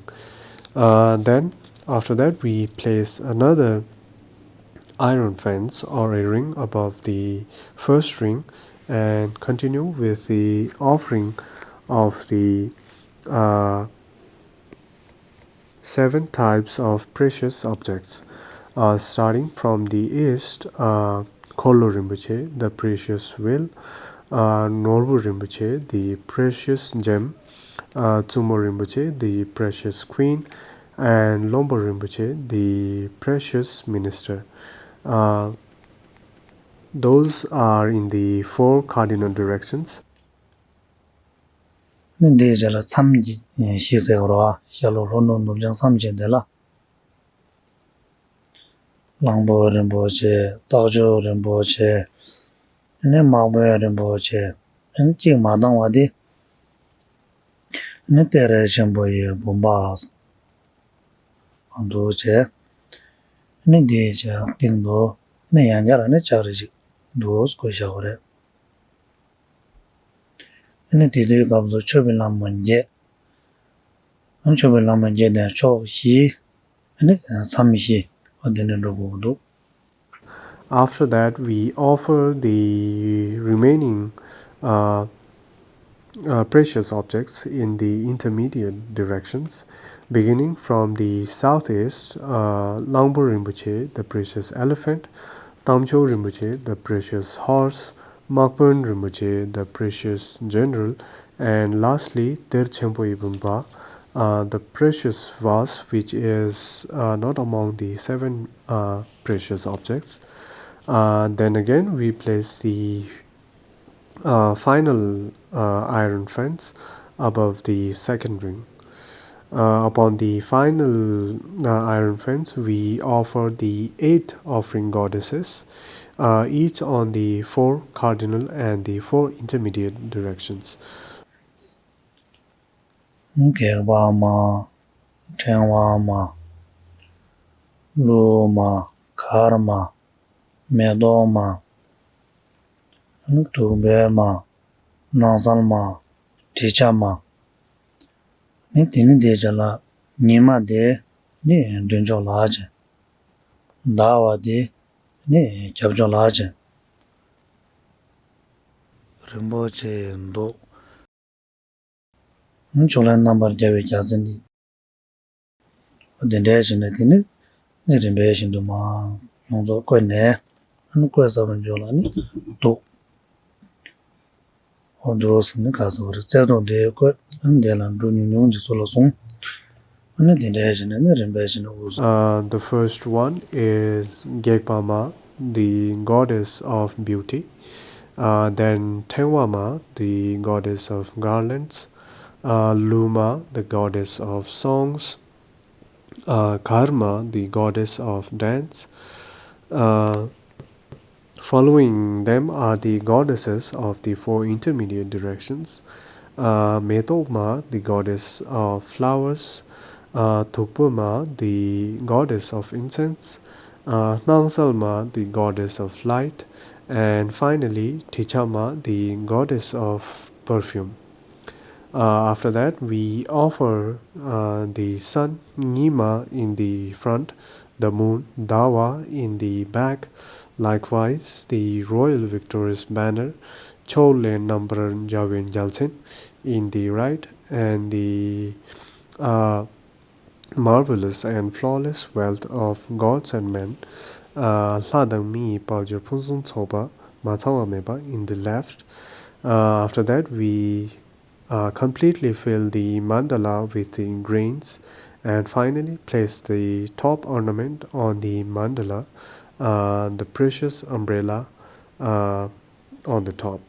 Uh, then, after that, we place another iron fence or a ring above the first ring and continue with the offering of the, uh, seven types of precious objects. Uh, starting from the east, uh, Kholo Rinpoche, the precious wheel, uh, Norbu Rinpoche, the precious gem, uh, Tsumo Rinpoche, the precious queen, and Lombo Rinpoche, the precious minister. Uh, those are in the four cardinal directions. ནི་འདིའི་རྗེས་ལ་མཚམས་ཀྱི་བཞི་ཟེར་བ་རེད་བ། ཤར་ལྷོ་ལྷོ་ནུབ་ནུབ་བྱང་མཚམས་བཅད་དེ་ལ། གླང་པོ་རིན་པོ་ཆེ། རྟགས་བརྗོད་རིན་པོ་ཆེ། ནི་དམག་དཔོན་རིན་པོ་ཆེ། ནི་གཅིག་མ་བཏང་བ་དེ། ནི་གཏེར་ཆེན་པོ་ཡི་བུམ་པ། འདུག་བྱས། ནི་འདིའི་རྗེས་སྟེང་དུ་ནི་ཡང་བསྐྱར་ནི་ལྕགས་རི་ཞིག་འདུག་བརྐོས་བཞག་པ་རེད། ནི་དེ་དུས་སྐབས་སུ་མཆོད་པའི་ལྷ་མོ་བརྒྱད། མཆོད་པའི་ལྷ་མོ་བརྒྱད་དེ་ཕྱོགས་བཞི། ནི་མཚམས་བཞི། འོ་དེ་ནི་འགྲོ་དགོས་འདུག After that, we offer the remaining, uh, uh, precious objects in the intermediate directions, beginning from the southeast, uh, Langpo Rinpoche, the precious elephant, Tamcho Rinpoche, the precious horse, དམག་དཔོན་རིན་པོ་ཆེ, the precious general, and lastly, གཏེར་ཆེན་པོའི་བུམ་པ, uh, the precious vase, which is, uh, not among the seven, uh, precious objects. Uh, then again, we place the, uh, final, uh, iron fence above the second ring. Uh, upon the final, uh, iron fence, we offer the eight offering goddesses, uh, each on the four cardinal and the four intermediate directions. གེགས་པ་མ། ཕྲེང་བ་མ། ཀླུ་མ། གར་མ། མེ་ཏོག་མ། ཨ་ནི་བདུག་སྤོས་མ། སྣང་གསལ་མ། དྲི་ཆབ་མ། ཨ་ནི་དེ་ནི་དེའི་རྗེས་ལ་ཉི་མ་དེ་ནི་མདུན་ཕྱོགས་ལ་བྱས། ཟླ་བ་དེ་ནི་རྒྱབ་ཕྱོགས་ལ་བྱས། རིན་པོ་ཆེའི་མདོག་ཕྱོགས་ལས་རྣམ་པར་རྒྱལ་བའི་རྒྱལ་མཚན་འདི། འདི་འདྲའི་བྱས་ནས་དེ་ནི་ནི་རིམ་པས་བཞིན་དུ་མར་ཡོངས་རྫོགས་བཀོད་ནས། ཨ་ནི་བཀོད་ཚར་བའི་མཇུག་ལ་ནི་བདུག་འོ་འདུག་སེ་ནི་ག་ཟེར་བ་རེད། རྩེ་གདོང་དེ་བཀོད། ཨ་ནི་དེ་ལ་འབྲུ་ཉུང་ཉུང་ཅིག་ཚུར་ལ་བཟུང་། ཨ་ནི་དེ་འདྲའི་བྱས་ནས་ནི་རིམ་པས་བྱས་ནས་དབུ་གསུམ། Uh, the first one is གེགས་པ་མ, the goddess of beauty. Uh, then ཕྲེང་བ་མ, the goddess of garlands. Uh, ཀླུ་མ, the goddess of songs. Uh, གར་མ, the goddess of dance. Uh, following them are the goddesses of the four intermediate directions. Uh, མེ་ཏོག་མ, the goddess of flowers. Uh, བདུག་སྤོས་མ, the goddess of incense. Uh, སྣང་གསལ་མ, the goddess of light. And finally, དྲི་ཆབ་མ, the goddess of perfume. Uh, after that, we offer, uh, the sun, ཉི་མ, in the front, the moon, ཟླ་བ, in the back. Likewise, the royal victorious banner, ཕྱོགས་ལས་རྣམ་པར་རྒྱལ་བའི་རྒྱལ་མཚན, in the right, and the, uh, marvelous and flawless wealth of gods and men, uh, ལྷ་དང་མི་ཡི་དཔལ་འབྱོར་ཕུན་སུམ་ཚོགས་པ་མ་ཚང་བ་མེད་པ། In the left, uh, after that, we, uh, completely fill the mandala with the grains and finally place the top ornament on the mandala, uh, the precious umbrella, uh, on the top.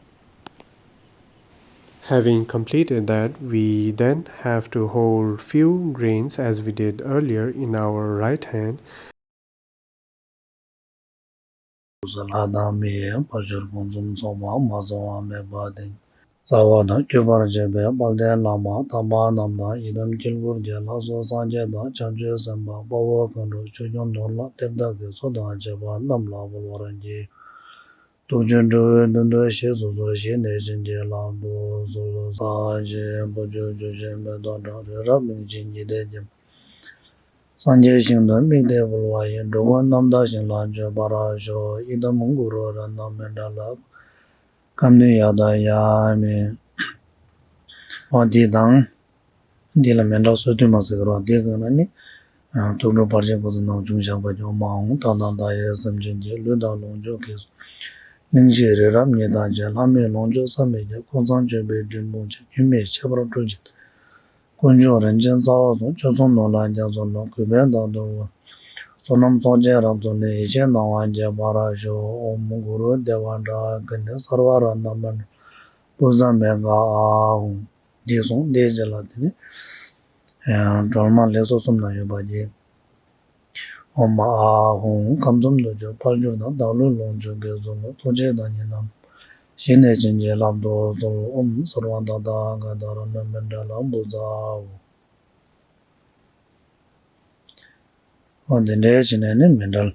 Having completed that, we then have to hold few grains as we did earlier in our right hand. ལྷ་དང་མིའི་དཔལ་འབྱོར་ཕུན་སུམ་ཚོགས་པ་མ་ཚང་བ་མེད་པ་དེ། རྩ་བ་དང་བརྒྱུད་པར་བཅས་པའི་དཔལ་ལྡན་བླ་མ་དམ་པ་རྣམས་དང་། ཡི་དམ་དཀྱིལ་འཁོར་གྱི་ལྷ་ཚོགས་སངས་རྒྱས་དང་བྱང་ཆུབ་སེམས་དཔའ་དཔའ་བོ་མཁའ་འགྲོ་ཆོས་སྐྱོང་ནོར་ལྷ་གཏེར་བདག་གི་ཚོགས་དང་བཅས་པ་རྣམས་ལ་གུས་པར་བགྱི། ཐུགས་རྗེ་འགྲོ་བའི་དོན་དུ་ཞེས་སོ་སོར་བཞེས་ནས་བྱིན་གྱིས་བརླབ་ཏུ་གསོལ། སངས་རྒྱས་བུ་ཁྱུད་བཅུ་བཞི་མེ་ཏོག་བཀྲག་རི་རབ་གླིང་བཞི་འཇིག་རྟེན་གྱི། སངས་རྒྱས་ཞིང་དུ་དམིགས་ཏེ་འབུལ་བ་ཡི། འགྲོ་ཀུན་རྣམ་དག་ཞིང་ལ་སྤྱོད་པར་ཤོག་ཨི་དམ་གུ་རུ་རཏྣ་མཎྜ་ལ། ཀམ་ནི་ཡ་ད་ཡ་མི། འོ་འདི་དང་། འདི་ལ་མཎྜལ་གསོལ་སྡུད་མ་ཟེར་གི་རོ། འདི་གང་ན་ནི། ཐུགས་སྒྲུབ་བར་ཆད་ཀུན་ཏུ་སྣང་བྱུང་བཞག་པ་ཀྱང་མ་འོངས་ད་ལྟ་ད་ཡོད་སེམས་ཅན་གྱི་ལུས་དང་ལོངས་སྤྱོད་ཀྱི་གླིང་བཞི་རི་རབ་གཉིས་དང་བཅས། ལྷ་མིའི་ལོངས་སྤྱོད་བསམ་མི་ཁྱབ། ཀུན་བཟང་མཆོད་པའི་སྤྲིན་ཕུང་ཆེ། རྒྱུན་མི་འཆད་པར་སྤྲོ་བྱེད། དཀོན་མཆོག་རིན་ཆེན་རྩ་བ་གསུམ། ཆོས་སྲུང་ནོར་ལྷ་རྒྱ་མཚོ་ལ། གུས་པས་བདག་ཏུ་དབུལ། བསོད་ནམས་ཚོགས་ཆེན་རབ་རྫོགས་ནས། ཡེ་ཤེས་སྣང་བ་རྒྱས་པར་ཤོག་ཨོཾ་གུ་རུ་དེ་བ་ཌཱ་ཀ་ནི་སརྦ་རཏྣ་མཎྜལ་པུ་ཛ་མེ་ག་ཨཱཿཧཱུྃ། འདི་གསུངས། དེའི་རྗེས་ལ་དེ་ནི། སྒྲོལ་མ་ལེགས་སོ་གསུམ་ན་ཡོད་པ་ཡི། ཨོཾ་ཨཱཿཧཱུྃ། ཁམས་གསུམ་དུ་སྤྱོད་དཔལ་འབྱོར་དང་། བདག་ལུས་ལོངས་སྤྱོད་དགེ་ཚུལ་ལ། ཐུགས་རྗེས་བདག་ཉིད་རྣམས་བཞེས་ནས་བྱིན་གྱིས་བརླབ་ཏུ་གསོལ། ཨོཾ་སརྦ་ད་ཏ་ག་ད་རཏྣ་མཎྜལ་པུ་ཛ་ཨཱཿཧཱུྃ། འོ་འདི་འདྲའི་བྱས་ནས་ནི་མཎྜལ་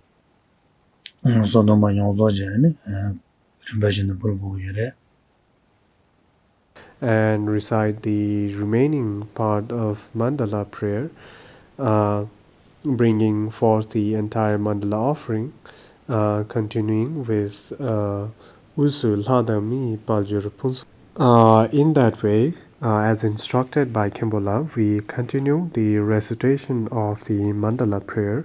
གསོལ་སྡུད་མ་ཡོངས་རྫོགས་བྱས་ནས་ནི་རིམ་པ་བཞིན་དུ་འབུལ་དགོས་ཀྱི་ཡོད་རེད། And recite the remaining part of Mandala prayer, uh, bringing forth the entire Mandala offering, uh, continuing with, uh, དབུས་སུ་ལྷ་དང་མིའི་དཔལ་འབྱོར་ཕུན་སུམ། Uh, in that way, uh, as instructed by Khenpo La, we continue the recitation of the Mandala prayer.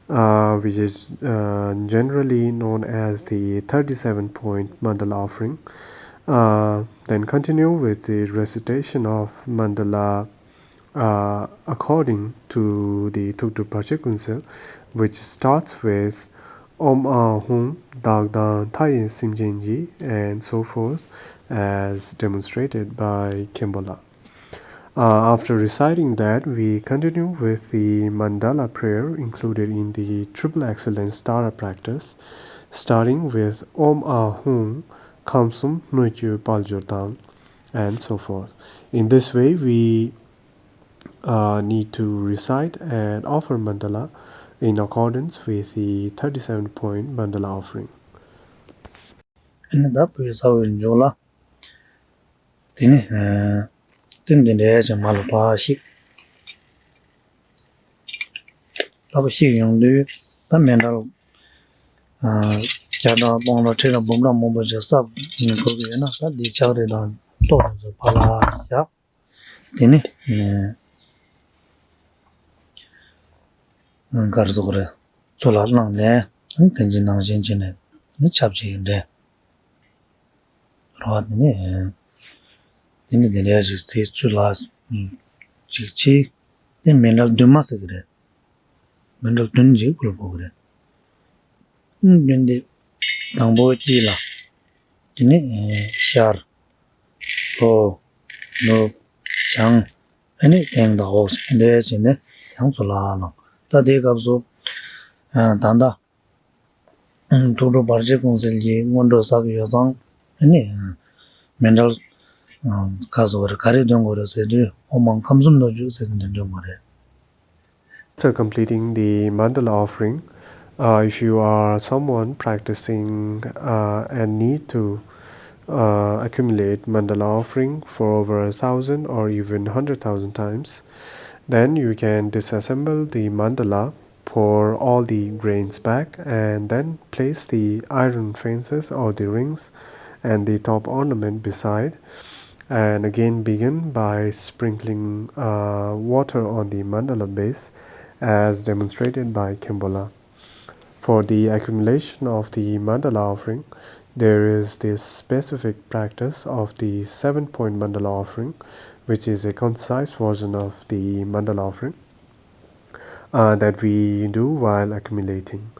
uh, which is uh, generally known as the thirty-seven point mandala offering. Uh, then continue with the recitation of mandala uh, according to the Thukdrup Parche Kunzel, which starts with Om A Hum Dak Dang Thaye Simjenji, and so forth, as demonstrated by Kembola. Uh, after reciting that, we continue with the mandala prayer included in the Triple Excellence Tara practice, starting with Om A Hum Khamsum Nuikyu Paljur Dang, and so forth. In this way, we uh, need to recite and offer mandala in accordance with the thirty-seven point mandala offering. ཨ་ནི་ད་བོད་ས་བོད་འཇོག་ལ། དེ་ནི་ཨ་སྟོན་དེ་འདྲའི་ཅང་མ་ལ་ཕ་ཤིག་ལ་ཕ་ཤིག་ཡོང་དུས་ད་མཎྜལ་ཨ་བརྒྱ་དང་སྟོང་ཕྲག་ཁྲི་ཕྲག་འབུམ་ཕྲག་མང་པོ་ཅིག་གསར་དགོས་ཀྱི་ཡོད་ན། ད་འདི་ལྕགས་རི་དང་ཏོག་ཙམ་ཕར་ལ་བཞག་དེ་ནི་གར་ཟོག་རེ་ཚུར་ལ་བླངས་ནས་དེ་འདྲའི་ནང་བཞིན་བྱས་ནས་ནི་ཆབ་ཅིག་འདྲེན་རོགས། དེ་ནི་དེ་ནི་དེ་འདྲའི་ཞིག་ཚེ་ཚུར་ལ་ཅིག་ཆེ་དེ་མཎྜལ་བདུན་མ་ཟེར་གི་རེད། མཎྜལ་བདུན་ཅིག་དགོས་དགོས་གི་རེད། བདུན་དེ་དང་པོ་དཀྱིལ་ལ། དེ་ནི་ཤར། ལྷོ། ནུབ། བྱང་། ཨ་ནི་སྟེང་དང་འོག་འདྲེས་བྱས་ནས་ཡང་ཚུར་ལ་ལངས། ད་དེའི་སྐབས་སུ་ད་ལྟ་ཐུགས་སྒྲུབ་བར་ཆད་ཀུན་སེལ་གྱི་སྔོན་འགྲོ་བསགས་ཀྱི་ཡོད་ཙང་ཨ་ནི་མཎྜལ་ག་ཟེར་བ་རེད། ག་རེ་འདོན་དགོས་རེད་ཟེར་དུས་ཨོཾ་ཨཱཿཧཱུྃ་ཁམས་གསུམ་སྣོད་བཅུད་ཟེར་གྱི་འདི་འདོན་དགོས་རེད། After completing the mandala offering, uh, if you are someone practicing uh, and need to uh, accumulate mandala offering for over a thousand or even hundred thousand times, then you can disassemble the mandala, pour all the grains back, and then place the iron fences or the rings and the top ornament beside, and again begin by sprinkling uh, water on the mandala base as demonstrated by Kembola. For the accumulation of the mandala offering, there is this specific practice of the seven point mandala offering, which is a concise version of the mandala offering uh, that we do while accumulating.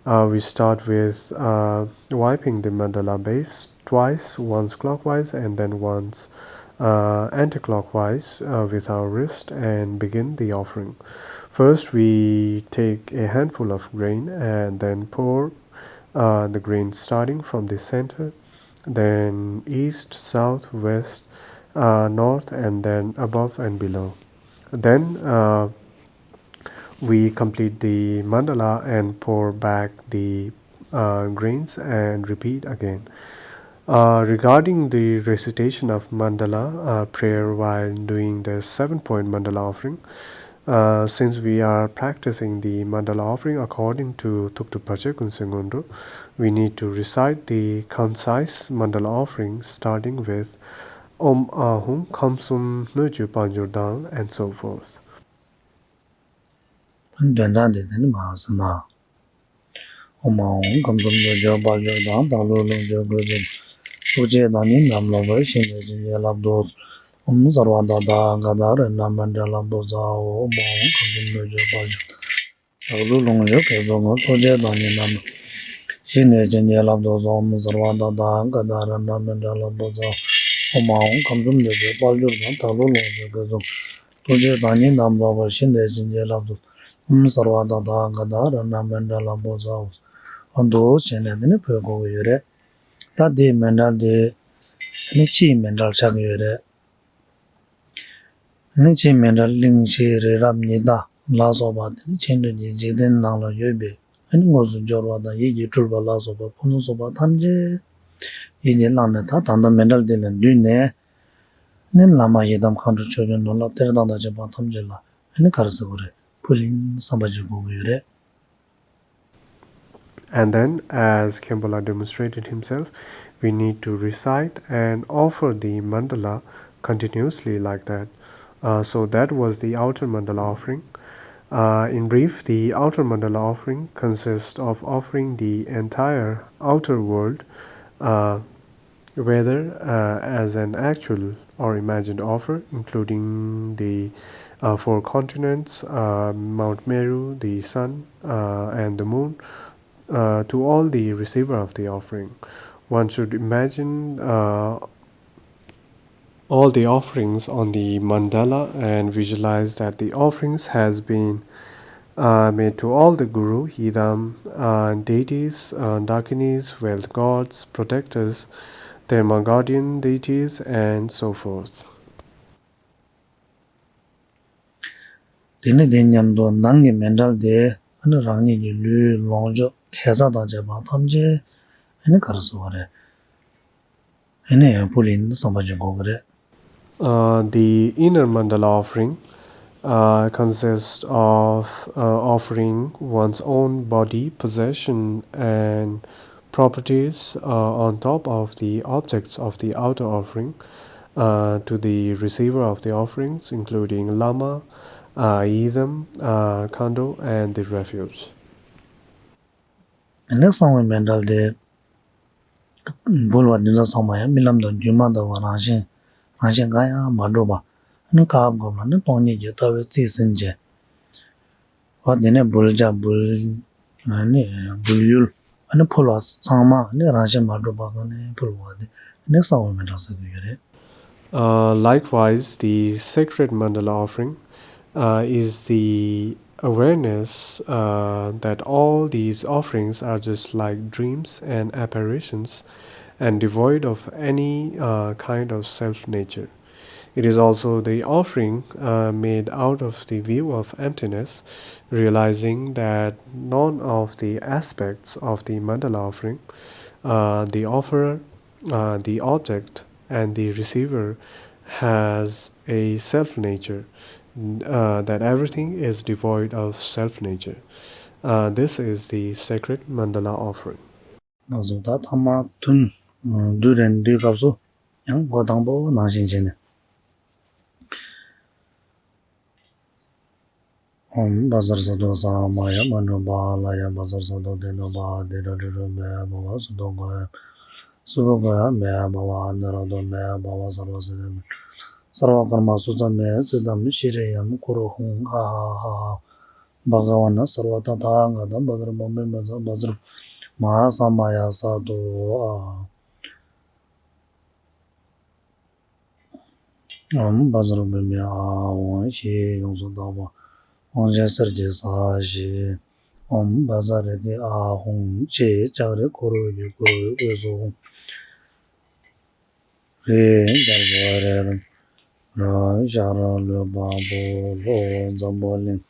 Uh, we start with uh, wiping the mandala base twice, once clockwise and then once uh, anti-clockwise uh, with our wrist and begin the offering. First, we take a handful of grain and then pour uh, the grain starting from the center, then east, south, west, uh, north, and then above and below. Then uh, we complete the mandala and pour back the uh, grains and repeat again. Uh, regarding the recitation of mandala uh, prayer while doing the seven point mandala offering, uh, since we are practicing the mandala offering according to Thukdrup Parche Kunse Ngondu, we need to recite the concise mandala offering starting with Om Ahum Khamsum Nuju Panjur Dang and so forth. འདོན་སྟངས་དེ་དེ་ནི་མ་ཟེར་ན། ཨོཾ་ཨཱཿཧཱུྃ་ཁམས་གསུམ་སྣོད་བཅུད་དཔལ་འབྱོར་དང་། བདག་ལུས་ལོངས་སྤྱོད་དགེ་གསུམ། ཐུགས་རྗེས་བདག་ཉིད་རྣམས་བསླབ་པར། བཞིན་དེ་བྱིན་གྱིས་བརླབ་ཏུ་གསོལ། ཨོཾ་སརྦ་དྷཱ་ཏ་ཨ་ག་དྷ་རཏྣ་མཎྜལ་ལ་བཏུད་དོ། ཨོཾ་ཨཱཿཧཱུྃ་ཁམས་གསུམ་སྣོད་བཅུད་དཔལ་འབྱོར་དང་། བདག་ལུས་ལོངས་སྤྱོད་དགེ་གསུམ་ཀུན། ཐུགས་རྗེས་བདག་ཉིད་རྣམས་བཞིན་དེ་བྱིན་གྱིས་བརླབ་ཏུ་གསོལ། ཨོཾ་སརྦ་དྷཱ་ཏ་ཨ་ག་དྷ་རཏྣ་མཎྜལ་ལ་བཏུད་དོ། ཨོཾ་ཨཱཿཧཱུྃ་ཁམས་གསུམ་སྣོད་བཅུད་དཔལ་འབྱོར་དང་། བདག་ལུས་ལོངས་སྤྱོད་དགེ་གསུམ་ཀུན། ཐུགས་རྗེས་བདག་ཉིད་རྣམས་བསླབ་པར། བཞིན་དེ་བྱིན་གྱིས་བརླབ་ཏུ། ཨོཾ་སརྦ་དྷཱ་ཏ་ཨ་ག་དྷ་རཏྣ་མཎྜལ་ལ་བཏུད་དོ། འོ་འདུག་བྱས་ནས་དེ་ནི་འབོད་དགོས་ཀྱི་ཡོད་རེད། ད་དེའི་མཎྜལ་དེ་ནི་ཕྱིའི་མཎྜལ་ཆགས་ཀྱི་ཡོད་རེད། ནི་ཕྱིའི་མཎྜལ་གླིང་བཞི་རི་རབ་ཉི་ཟླ་ལ་སོགས་པ་དེ་ནི་ཆེས་མཐོའི་འཇིག་རྟེན་ནང་ལ་ཡོད་པའི་ཨ་ནི་དངོས་སུ་འབྱོར་བ་དང་ཡིད་ཀྱིས་སྤྲུལ་པ་ལ་སོགས་པ་ཕུན་སུམ་ཚོགས་པ་ཐམས་ཅད་ཡིད་ཀྱིས་བླངས་ནས། ད་ད་ལྟ་མཎྜལ་འདི་ལ་འདུས་ནས་ནི་བླ་མ་ཡི་དམ་མཁའ་འགྲོ་ཆོས་སྐྱོང་ནོར་ལྷ་གཏེར་བདག་དང་བཅས་པ་ཐམས་ཅད་ལ་ཨ་ནི་ག་རེ་ཟེར་དགོས་རེད། ཕུལ་ཡིན་བསམ་པ་ཅིག་དགོས་ཀྱི་ཡོད་རེད། And then, as Kembola demonstrated himself, we need to recite and offer the mandala continuously like that. Uh, so that was the outer mandala offering. Uh, in brief, the outer mandala offering consists of offering the entire outer world, uh, whether uh, as an actual or imagined offer, including the uh, four continents, uh, Mount Meru, the sun, uh, and the moon, uh, to all the receiver of the offering. One should imagine uh, all the offerings on the mandala and visualize that the offerings has been uh, made to all the guru, idam, uh, deities, uh, dakinis, wealth gods, protectors, dharma guardian deities, and so forth. དེ་ནི་དེ་མཉམ་དུ་ནང་གི་མཎྜལ་དེ་ཨ་ནི་རང་ཉིད་ཀྱི་ལུས་ལོངས་སྤྱོད་ཁེ་བཟང་དང་བཅས་པ་ཐམས་ཅད་ཨ་ནི་ག་རེ་ཟེར་བ་རེད། ཨ་ནི་ཕུལ་ཡིན་བསམ་པ་ཅིག་དགོས་ཀྱི་རེད། Uh, the inner mandala offering uh, consists of uh, offering one's own body, possession, and properties uh, on top of the objects of the outer offering uh, to the receiver of the offerings, including lama, uh, idam, uh, khando, and the refuge. ཨ་ནི་གསང་བའི་མཎྜལ་དེ། འབུལ་བ་འདི་ཚོ་ཚང་མ་ཡང་རྨི་ལམ་དང་སྒྱུ་མ་ལྟ་བུ་རང་བཞིན་རང་བཞིན་གང་ཡང་མ་གྲུབ་པ། ཨ་ནི་སྐབས་སྐབས་ལ་ནི་སྟོང་ཉིད་ཀྱི་ལྟ་བའི་རྩིས་ཟིན་བྱས། བ་དེ་ནས་འབུལ་བྱ་འབུལ། ཨ་ནི་འབུལ་ཡུལ། ཨ་ནི་ཕུལ་བ་ཚང་མ་ནི་རང་བཞིན་མ་གྲུབ་པ་གང་ནས་ཕུལ་བ་དེ་ནི་གསང་བའི་མཎྜལ་ཟེར་གྱི་ཡོད་རེད། Uh, likewise, the sacred mandala offering uh, is the awareness uh, that all these offerings are just like dreams and apparitions and devoid of any uh, kind of self nature. It is also the offering uh, made out of the view of emptiness, realizing that none of the aspects of the mandala offering, uh, the offerer, uh, the object, and the receiver has a self nature, uh, that everything is devoid of self nature. Uh, this is the sacred mandala offering. ང་ཚོ་ད་ཐ་མ་ཐུན་བསྡུས་རན་བསྡུས་སྐབས་སུ་ཡང་འགོ་དང་པོ་ནང་བཞིན་བྱས་ནས། ཨོཾ་བཛྲ་སཏྭ་ས་མ་ཡ་མ་ནུ་པཱ་ལ་ཡ། བཛྲ་སཏྭ་དྷཱ་ནུ་པཱ་དྷཱིཿ་ཏྲ་ཊྲི་ཏྲ་མེ་བྷ་ཝ། སུ་ཏོ་ག་ཡ་མེ་བྷ་ཝ། ཨ་ནི་ར་ཏོ་མེ་བྷ་ཝ། སརྦ་སི་ཏེ་མེ། སརྦ་ཀརྨ་སུ་ཙ་མེ། ཙིཏྟམ་ཤྲི་ཡམ་ཀུ་རུ་ཧཱུྃ། ཧ་ཧ་ཧ་ཧ། བྷ་ག་ཝ་ན་སརྦ་ཏ་ཐཱ་ག་ཏ་བཛྲ་པཱ་ཎི་བཛྲ་བཛྲ་མ་ཧཱ་ས་མ་ཡ་ས་ཏོ་ཨ། ཨོཾ་བཛྲ་བྷཱུ་མི་ཨཱཿཧཱུྃ། ཞེས་ཡོངས་སུ་དག་པ་དབང་ཆེན་གསེར་གྱི་ས་གཞི། ཨོཾ་བཛྲ་རེ་ཏི་ཨཱཿཧཱུྃ། ཅེས་ལྕགས་རི་ཁོ་ར་གི་སྐུ་རུས་དབུས་སུ་ཧཱུྃ། རིའི་རྒྱལ་པོ་རི་རབ་ཤར་ལུས་འཕགས་པོ་ལྷོ་འཛམ་བུ་གླིང་།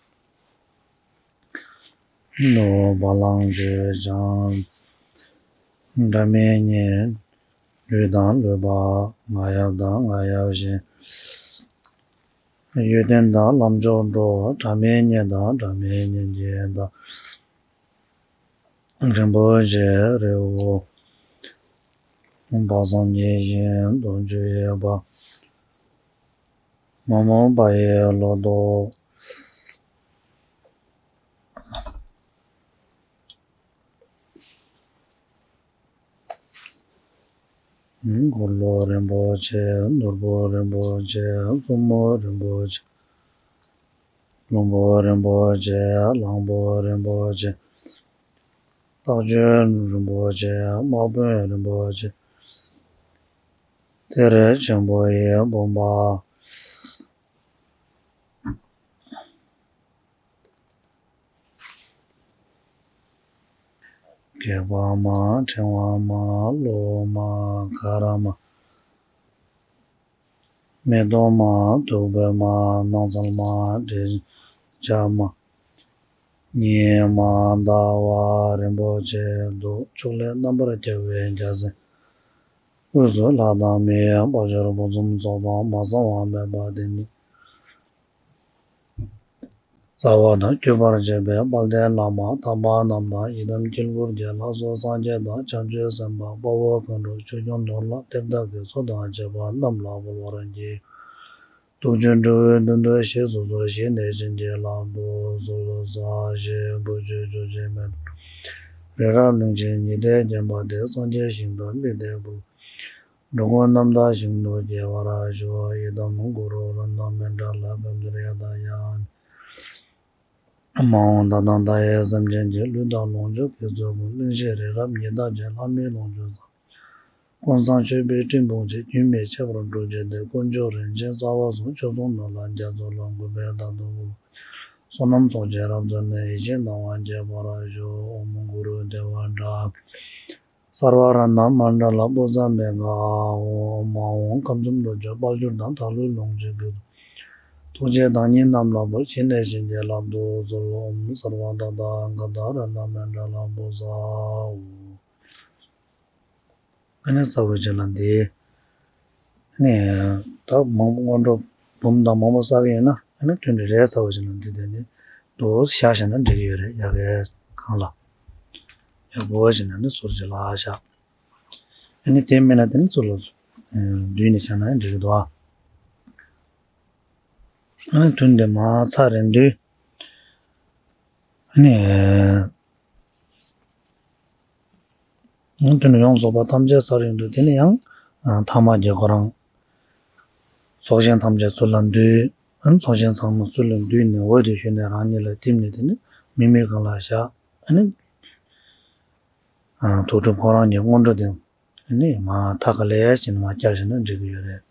ནུབ་བ་ལང་སྤྱོད་བྱང་། སྒྲ་མི་སྙན་ལུས་དང་ལུས་འཕགས། རྔ་ཡབ་དང་རྔ་ཡབ་གཞན། ཡོན་ཏན་དང་ལམ་མཆོག་འགྲོ། སྒྲ་མི་སྙན་དང་སྒྲ་མི་སྙན་གྱི་བདག་རིན་པོ་ཆེ་རི་བོ། དཔག་བསམ་ཡིད་བཞིན་དུ་འཇུག་པ། མ་རྨོས་པ་ཡི་ལོ་ཏོག་འཁོར་ལོ་རིན་པོ་ཆེ། ནོར་བུ་རིན་པོ་ཆེ། མཚོ་མོ་རིན་པོ་ཆེ། ལྷུན་པོ་རིན་པོ་ཆེ། གླང་པོ་རིན་པོ་ཆེ། རྟགས་བརྗོད་རིན་པོ་ཆེ། དམག་དཔོན་རིན་པོ་ཆེ། གཏེར་ཆེན་པོ་ཡི་བུམ་པ། སྒེག་པ་མ། ཕྲེང་བ་མ། གློག་མ། ག་ར་མ། མེ་ཏོག་མ། བདུག་སྤོས་མ། སྣང་བརྙན་མ། འདྲེན་བྱེད་མ། ཉི་མ་ཟླ་བ་རིན་པོ་ཆེ་འདུག་ཕྱོགས་ལས་རྣམ་པར་རྒྱལ་བའི་རྒྱལ་མཚན། དབུས་སུ་ལྷ་དང་མིའི་དཔལ་འབྱོར་དབུ་འཛོམས་ཚོགས་པ་མ་ཚང་བ་མེད་པ་དེ་ཉིད། རྩ་བ་དང་བརྒྱུད་པར་བཅས་པའི་དཔལ་ལྡན་བླ་མ་དམ་པ་རྣམས་དང་། ཡི་དམ་དཀྱིལ་འཁོར་གྱི་ལྷ་ཚོགས་སངས་རྒྱས་དང་བྱང་ཆུབ་སེམས་དཔའ་དཔའ་བོ་མཁའ་འགྲོ་ཆོས་སྐྱོང་ནོར་ལྷ་གཏེར་བདག་གི་ཚོགས་དང་བཅས་པ་རྣམས་ལ་འབུལ་བར་བགྱི། ཐུགས་རྗེས་འགྲོ་བའི་དོན་དུ་གཤེགས་སུ་གསོལ། བཞེས་ནས་བྱིན་གྱིས་བརླབ་ཏུ་གསོལ། ལོ་ཙཱ་བཞེས་བུ་ཁྱོད་ཆོས་ཀྱི་མེ་ཏོག་རི་རབ་གླིང་ཆེན་ཉི་ཟླས་བརྒྱན་པ་དེར། སངས་རྒྱས་ཞིང་དུ་ཕྱིན་པའི་སྐུ། འགྲོ་ཀུན་རྣམ་དག་ཞིང་དུ་སྐྱེ་བར་ཤོག། ཨི་དམ་གུ་རུ་རཏྣ་མཎྜ་ལ་ཀཾ་ཙྪ་ཡ་ཏ་ཡ། མ་འོངས་ད་ལྟ་ད་ཡས་སེམས་ཅན་གྱི། ལུས་དང་ལོངས་སྤྱོད་དགེ་ཚུལ་ཀུན། གླིང་བཞི་རི་རབ་ཉི་ཟླ་ཅན། ལྷ་མིའི་ལོངས་སྤྱོད་བཟང་། ཀུན་བཟང་མཆོད་པའི་སྤྲིན་ཕུང་ཆེ། རྒྱུན་མི་འཆད་པར་སྒྲུབ་བྱེད་དེ། དཀོན་མཆོག་རིན་ཆེན་རྩ་བ་གསུམ། ཆོས་སྲུང་ནོར་ལྷ་རྒྱ་མཚོ་ལ། གུས་པས་བདག་ཏུ་དགོངས། བསོད་ནམས་ཚོགས་ཀྱི་རབ་རྫོགས་ནས། ཡིད་ཆེས་གནང་བ་སྐྱེ་བར་ཤོག། ཨོཾ་གུ་རུ་དེ་བ་ཌཱ་ཀཱི་སརྦ་རཏྣ་མཎྜ་ལ་པུཥྚེ་ཀ། ཨོཾ་མ་འོངས་ཁམས་གསུམ་ལུས་ཅན་དཔལ་འབྱོར་དང་། ད་ལུས་ལོངས་སྤྱོད་དགེ་ཚུལ། ཐུགས་རྗེས་བདག་ཉིད་རྣམས་ལ་ཕུལ། བྱིན་ནས་བྱིན་གྱིས་བརླབ་ཏུ་གསོལ། ཨོཾ་སརྦ་ད་ཏ་ག་ཏ་རཏྣ་མཎྜ་ལ་པུཥྚ། ཨ་ནི་རྩ་བའི་རྗེས་ལ་འདི། ཨ་ནི་ད་མང་པོ་སྔོན་འགྲོ་འབུམ་དང་མང་པོ་བསགས་ཀྱི་ཡོད་ན། ཨ་ནི་ཐུན་རེ་རེ་རྩ་བའི་རྗེས་ལ་འདི་དེ་ནི་དུ་བཞག་བཞག་ན་འགྲིག་གི་ཡོད་རེད། ཡ་གའི་གང་ལ་ཡག་པོ་བྱས་ནས་ནི་ཟུར་གྱི་ལ་བཞག་ཨ་ནི་དེ་མིན་ན་དེ་ནི་ཚུར་ལ་བསྡུས་ནས་བཞག་ན་འགྲིག་གི་འདུག་ཨ་ནི་ཐུན་དེ་མ་ཚར་རན་དུས། ཨ་ནི། ཐུན་ཡོངས་རྫོགས་པ་ཐམས་ཅད་ཚར་ཡོང་དུས། དེ་ནི་ཡང་ཐ་མ་གི་ཁོ་རང་ཚོགས་ཞིང་ཐམས་ཅད་ཚུར་ལ་འདུས། ཚོགས་ཞིང་ཚང་མ་ཚུར་ལ་འདུས་ནས་འོད་དེ་ཞུ་ནས་རང་ཉིད་ལ་ཐིམ་ནས། དེ་ནི་མིག་མིག་གང་ལ་བཞག་ཨ་ནི། ཐུགས་སྒྲུབ་ཁོ་རང་གི་སྔོན་འགྲོ་དེ་ནི་མ་ཐག་ག་ལས་ཕྱིན་མ་བསྐྱར་བྱས་ན་འགྲིག་གི་ཡོད་རེད།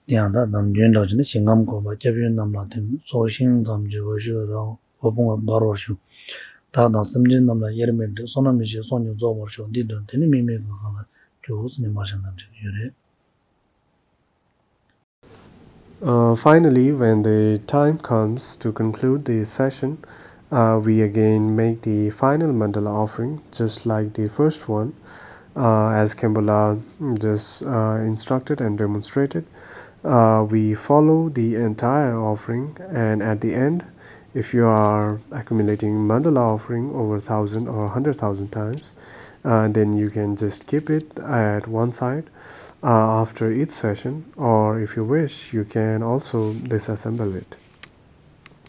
དེ་ཡང་དག་ནམ་རྒྱུན་འདྲ་བྱས་ན་ཞིང་ཁམས་བཀོད་པ་སྐྱབས་ཡུལ་རྣམས་ལ་ཐིམ། ཚོགས་ཞིང་ཐམས་ཅད་འོད་ཞུ་རང་འོད་ཕུང་བ་འབར་བར་ཤོག། བདག་དང་སེམས་ཅན་རྣམས་ལ་དབྱེར་མེད་འདྲེ། བསོད་ནམས་ཡེ་ཤེས་ཚོགས་གཉིས་རྫོགས་པར་ཤོག། འདི་དོན་དེ་ནི་མིག་མིག་གང་གང་ལ་སྐྱོ་བོ་ཟེར་ནས་མར་བཞག་ན་འགྲིག་གི་ཡོད་རེད། Uh, finally, when the time comes to conclude the session, uh, we again make the final mandala offering, just like the first one, uh, as Khembala just uh, instructed and demonstrated. Uh, we follow the entire offering, and at the end, if you are accumulating mandala offering over thousand or hundred thousand times, uh, then you can just keep it at one side uh, after each session, or if you wish, you can also disassemble it.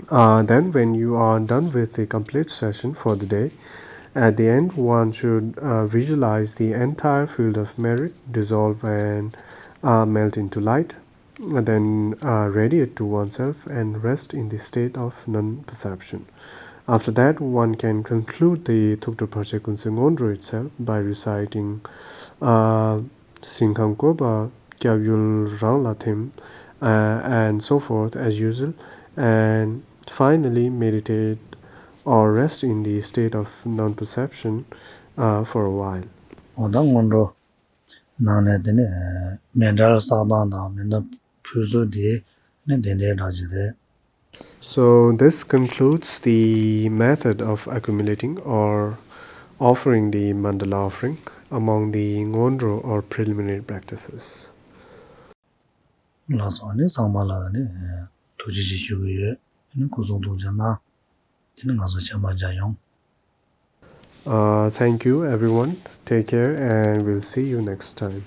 Uh, then, when you are done with the complete session for the day, at the end, one should uh, visualize the entire field of merit dissolve and uh, melt into light, then uh, radiate to oneself and rest in the state of non perception. After that, one can conclude the Thukdru Parche Kunse Ngondro itself by reciting uh, ཞིང་ཁམས་བཀོད་པ་སྐྱབས་ཡུལ་རང་ལ་ཐིམ། Uh, and so forth as usual, and finally meditate or rest in the state of non-perception uh, for a while. འོ་ད་སྔོན་འགྲོ་ནང་ནས་དེ་ནི་མཎྜལ་བསགས་སྟངས་དང་མཎྜལ་ཕུལ་ཚུལ་དེ་ནི་དེ་འདྲའི་འདྲ་ཅིག་རེད། So this concludes the method of accumulating or offering the mandala offering among the ngondro or preliminary practices. ལགས་སོ། ཨ་ནི་ཚང་མ་ལ་ཨ་ནི་ཐུགས་རྗེ་ཆེ་ཞུ་གི་ཡོད། ཨ་ནི་སྐུ་གཟུགས་ཐུགས་ཅག་གནང་། དེ་ནི་ང་ཚོ་ཆབ་མ་མཇལ་ཡོང་། Uh, thank you, everyone. Take care, and we'll see you next time.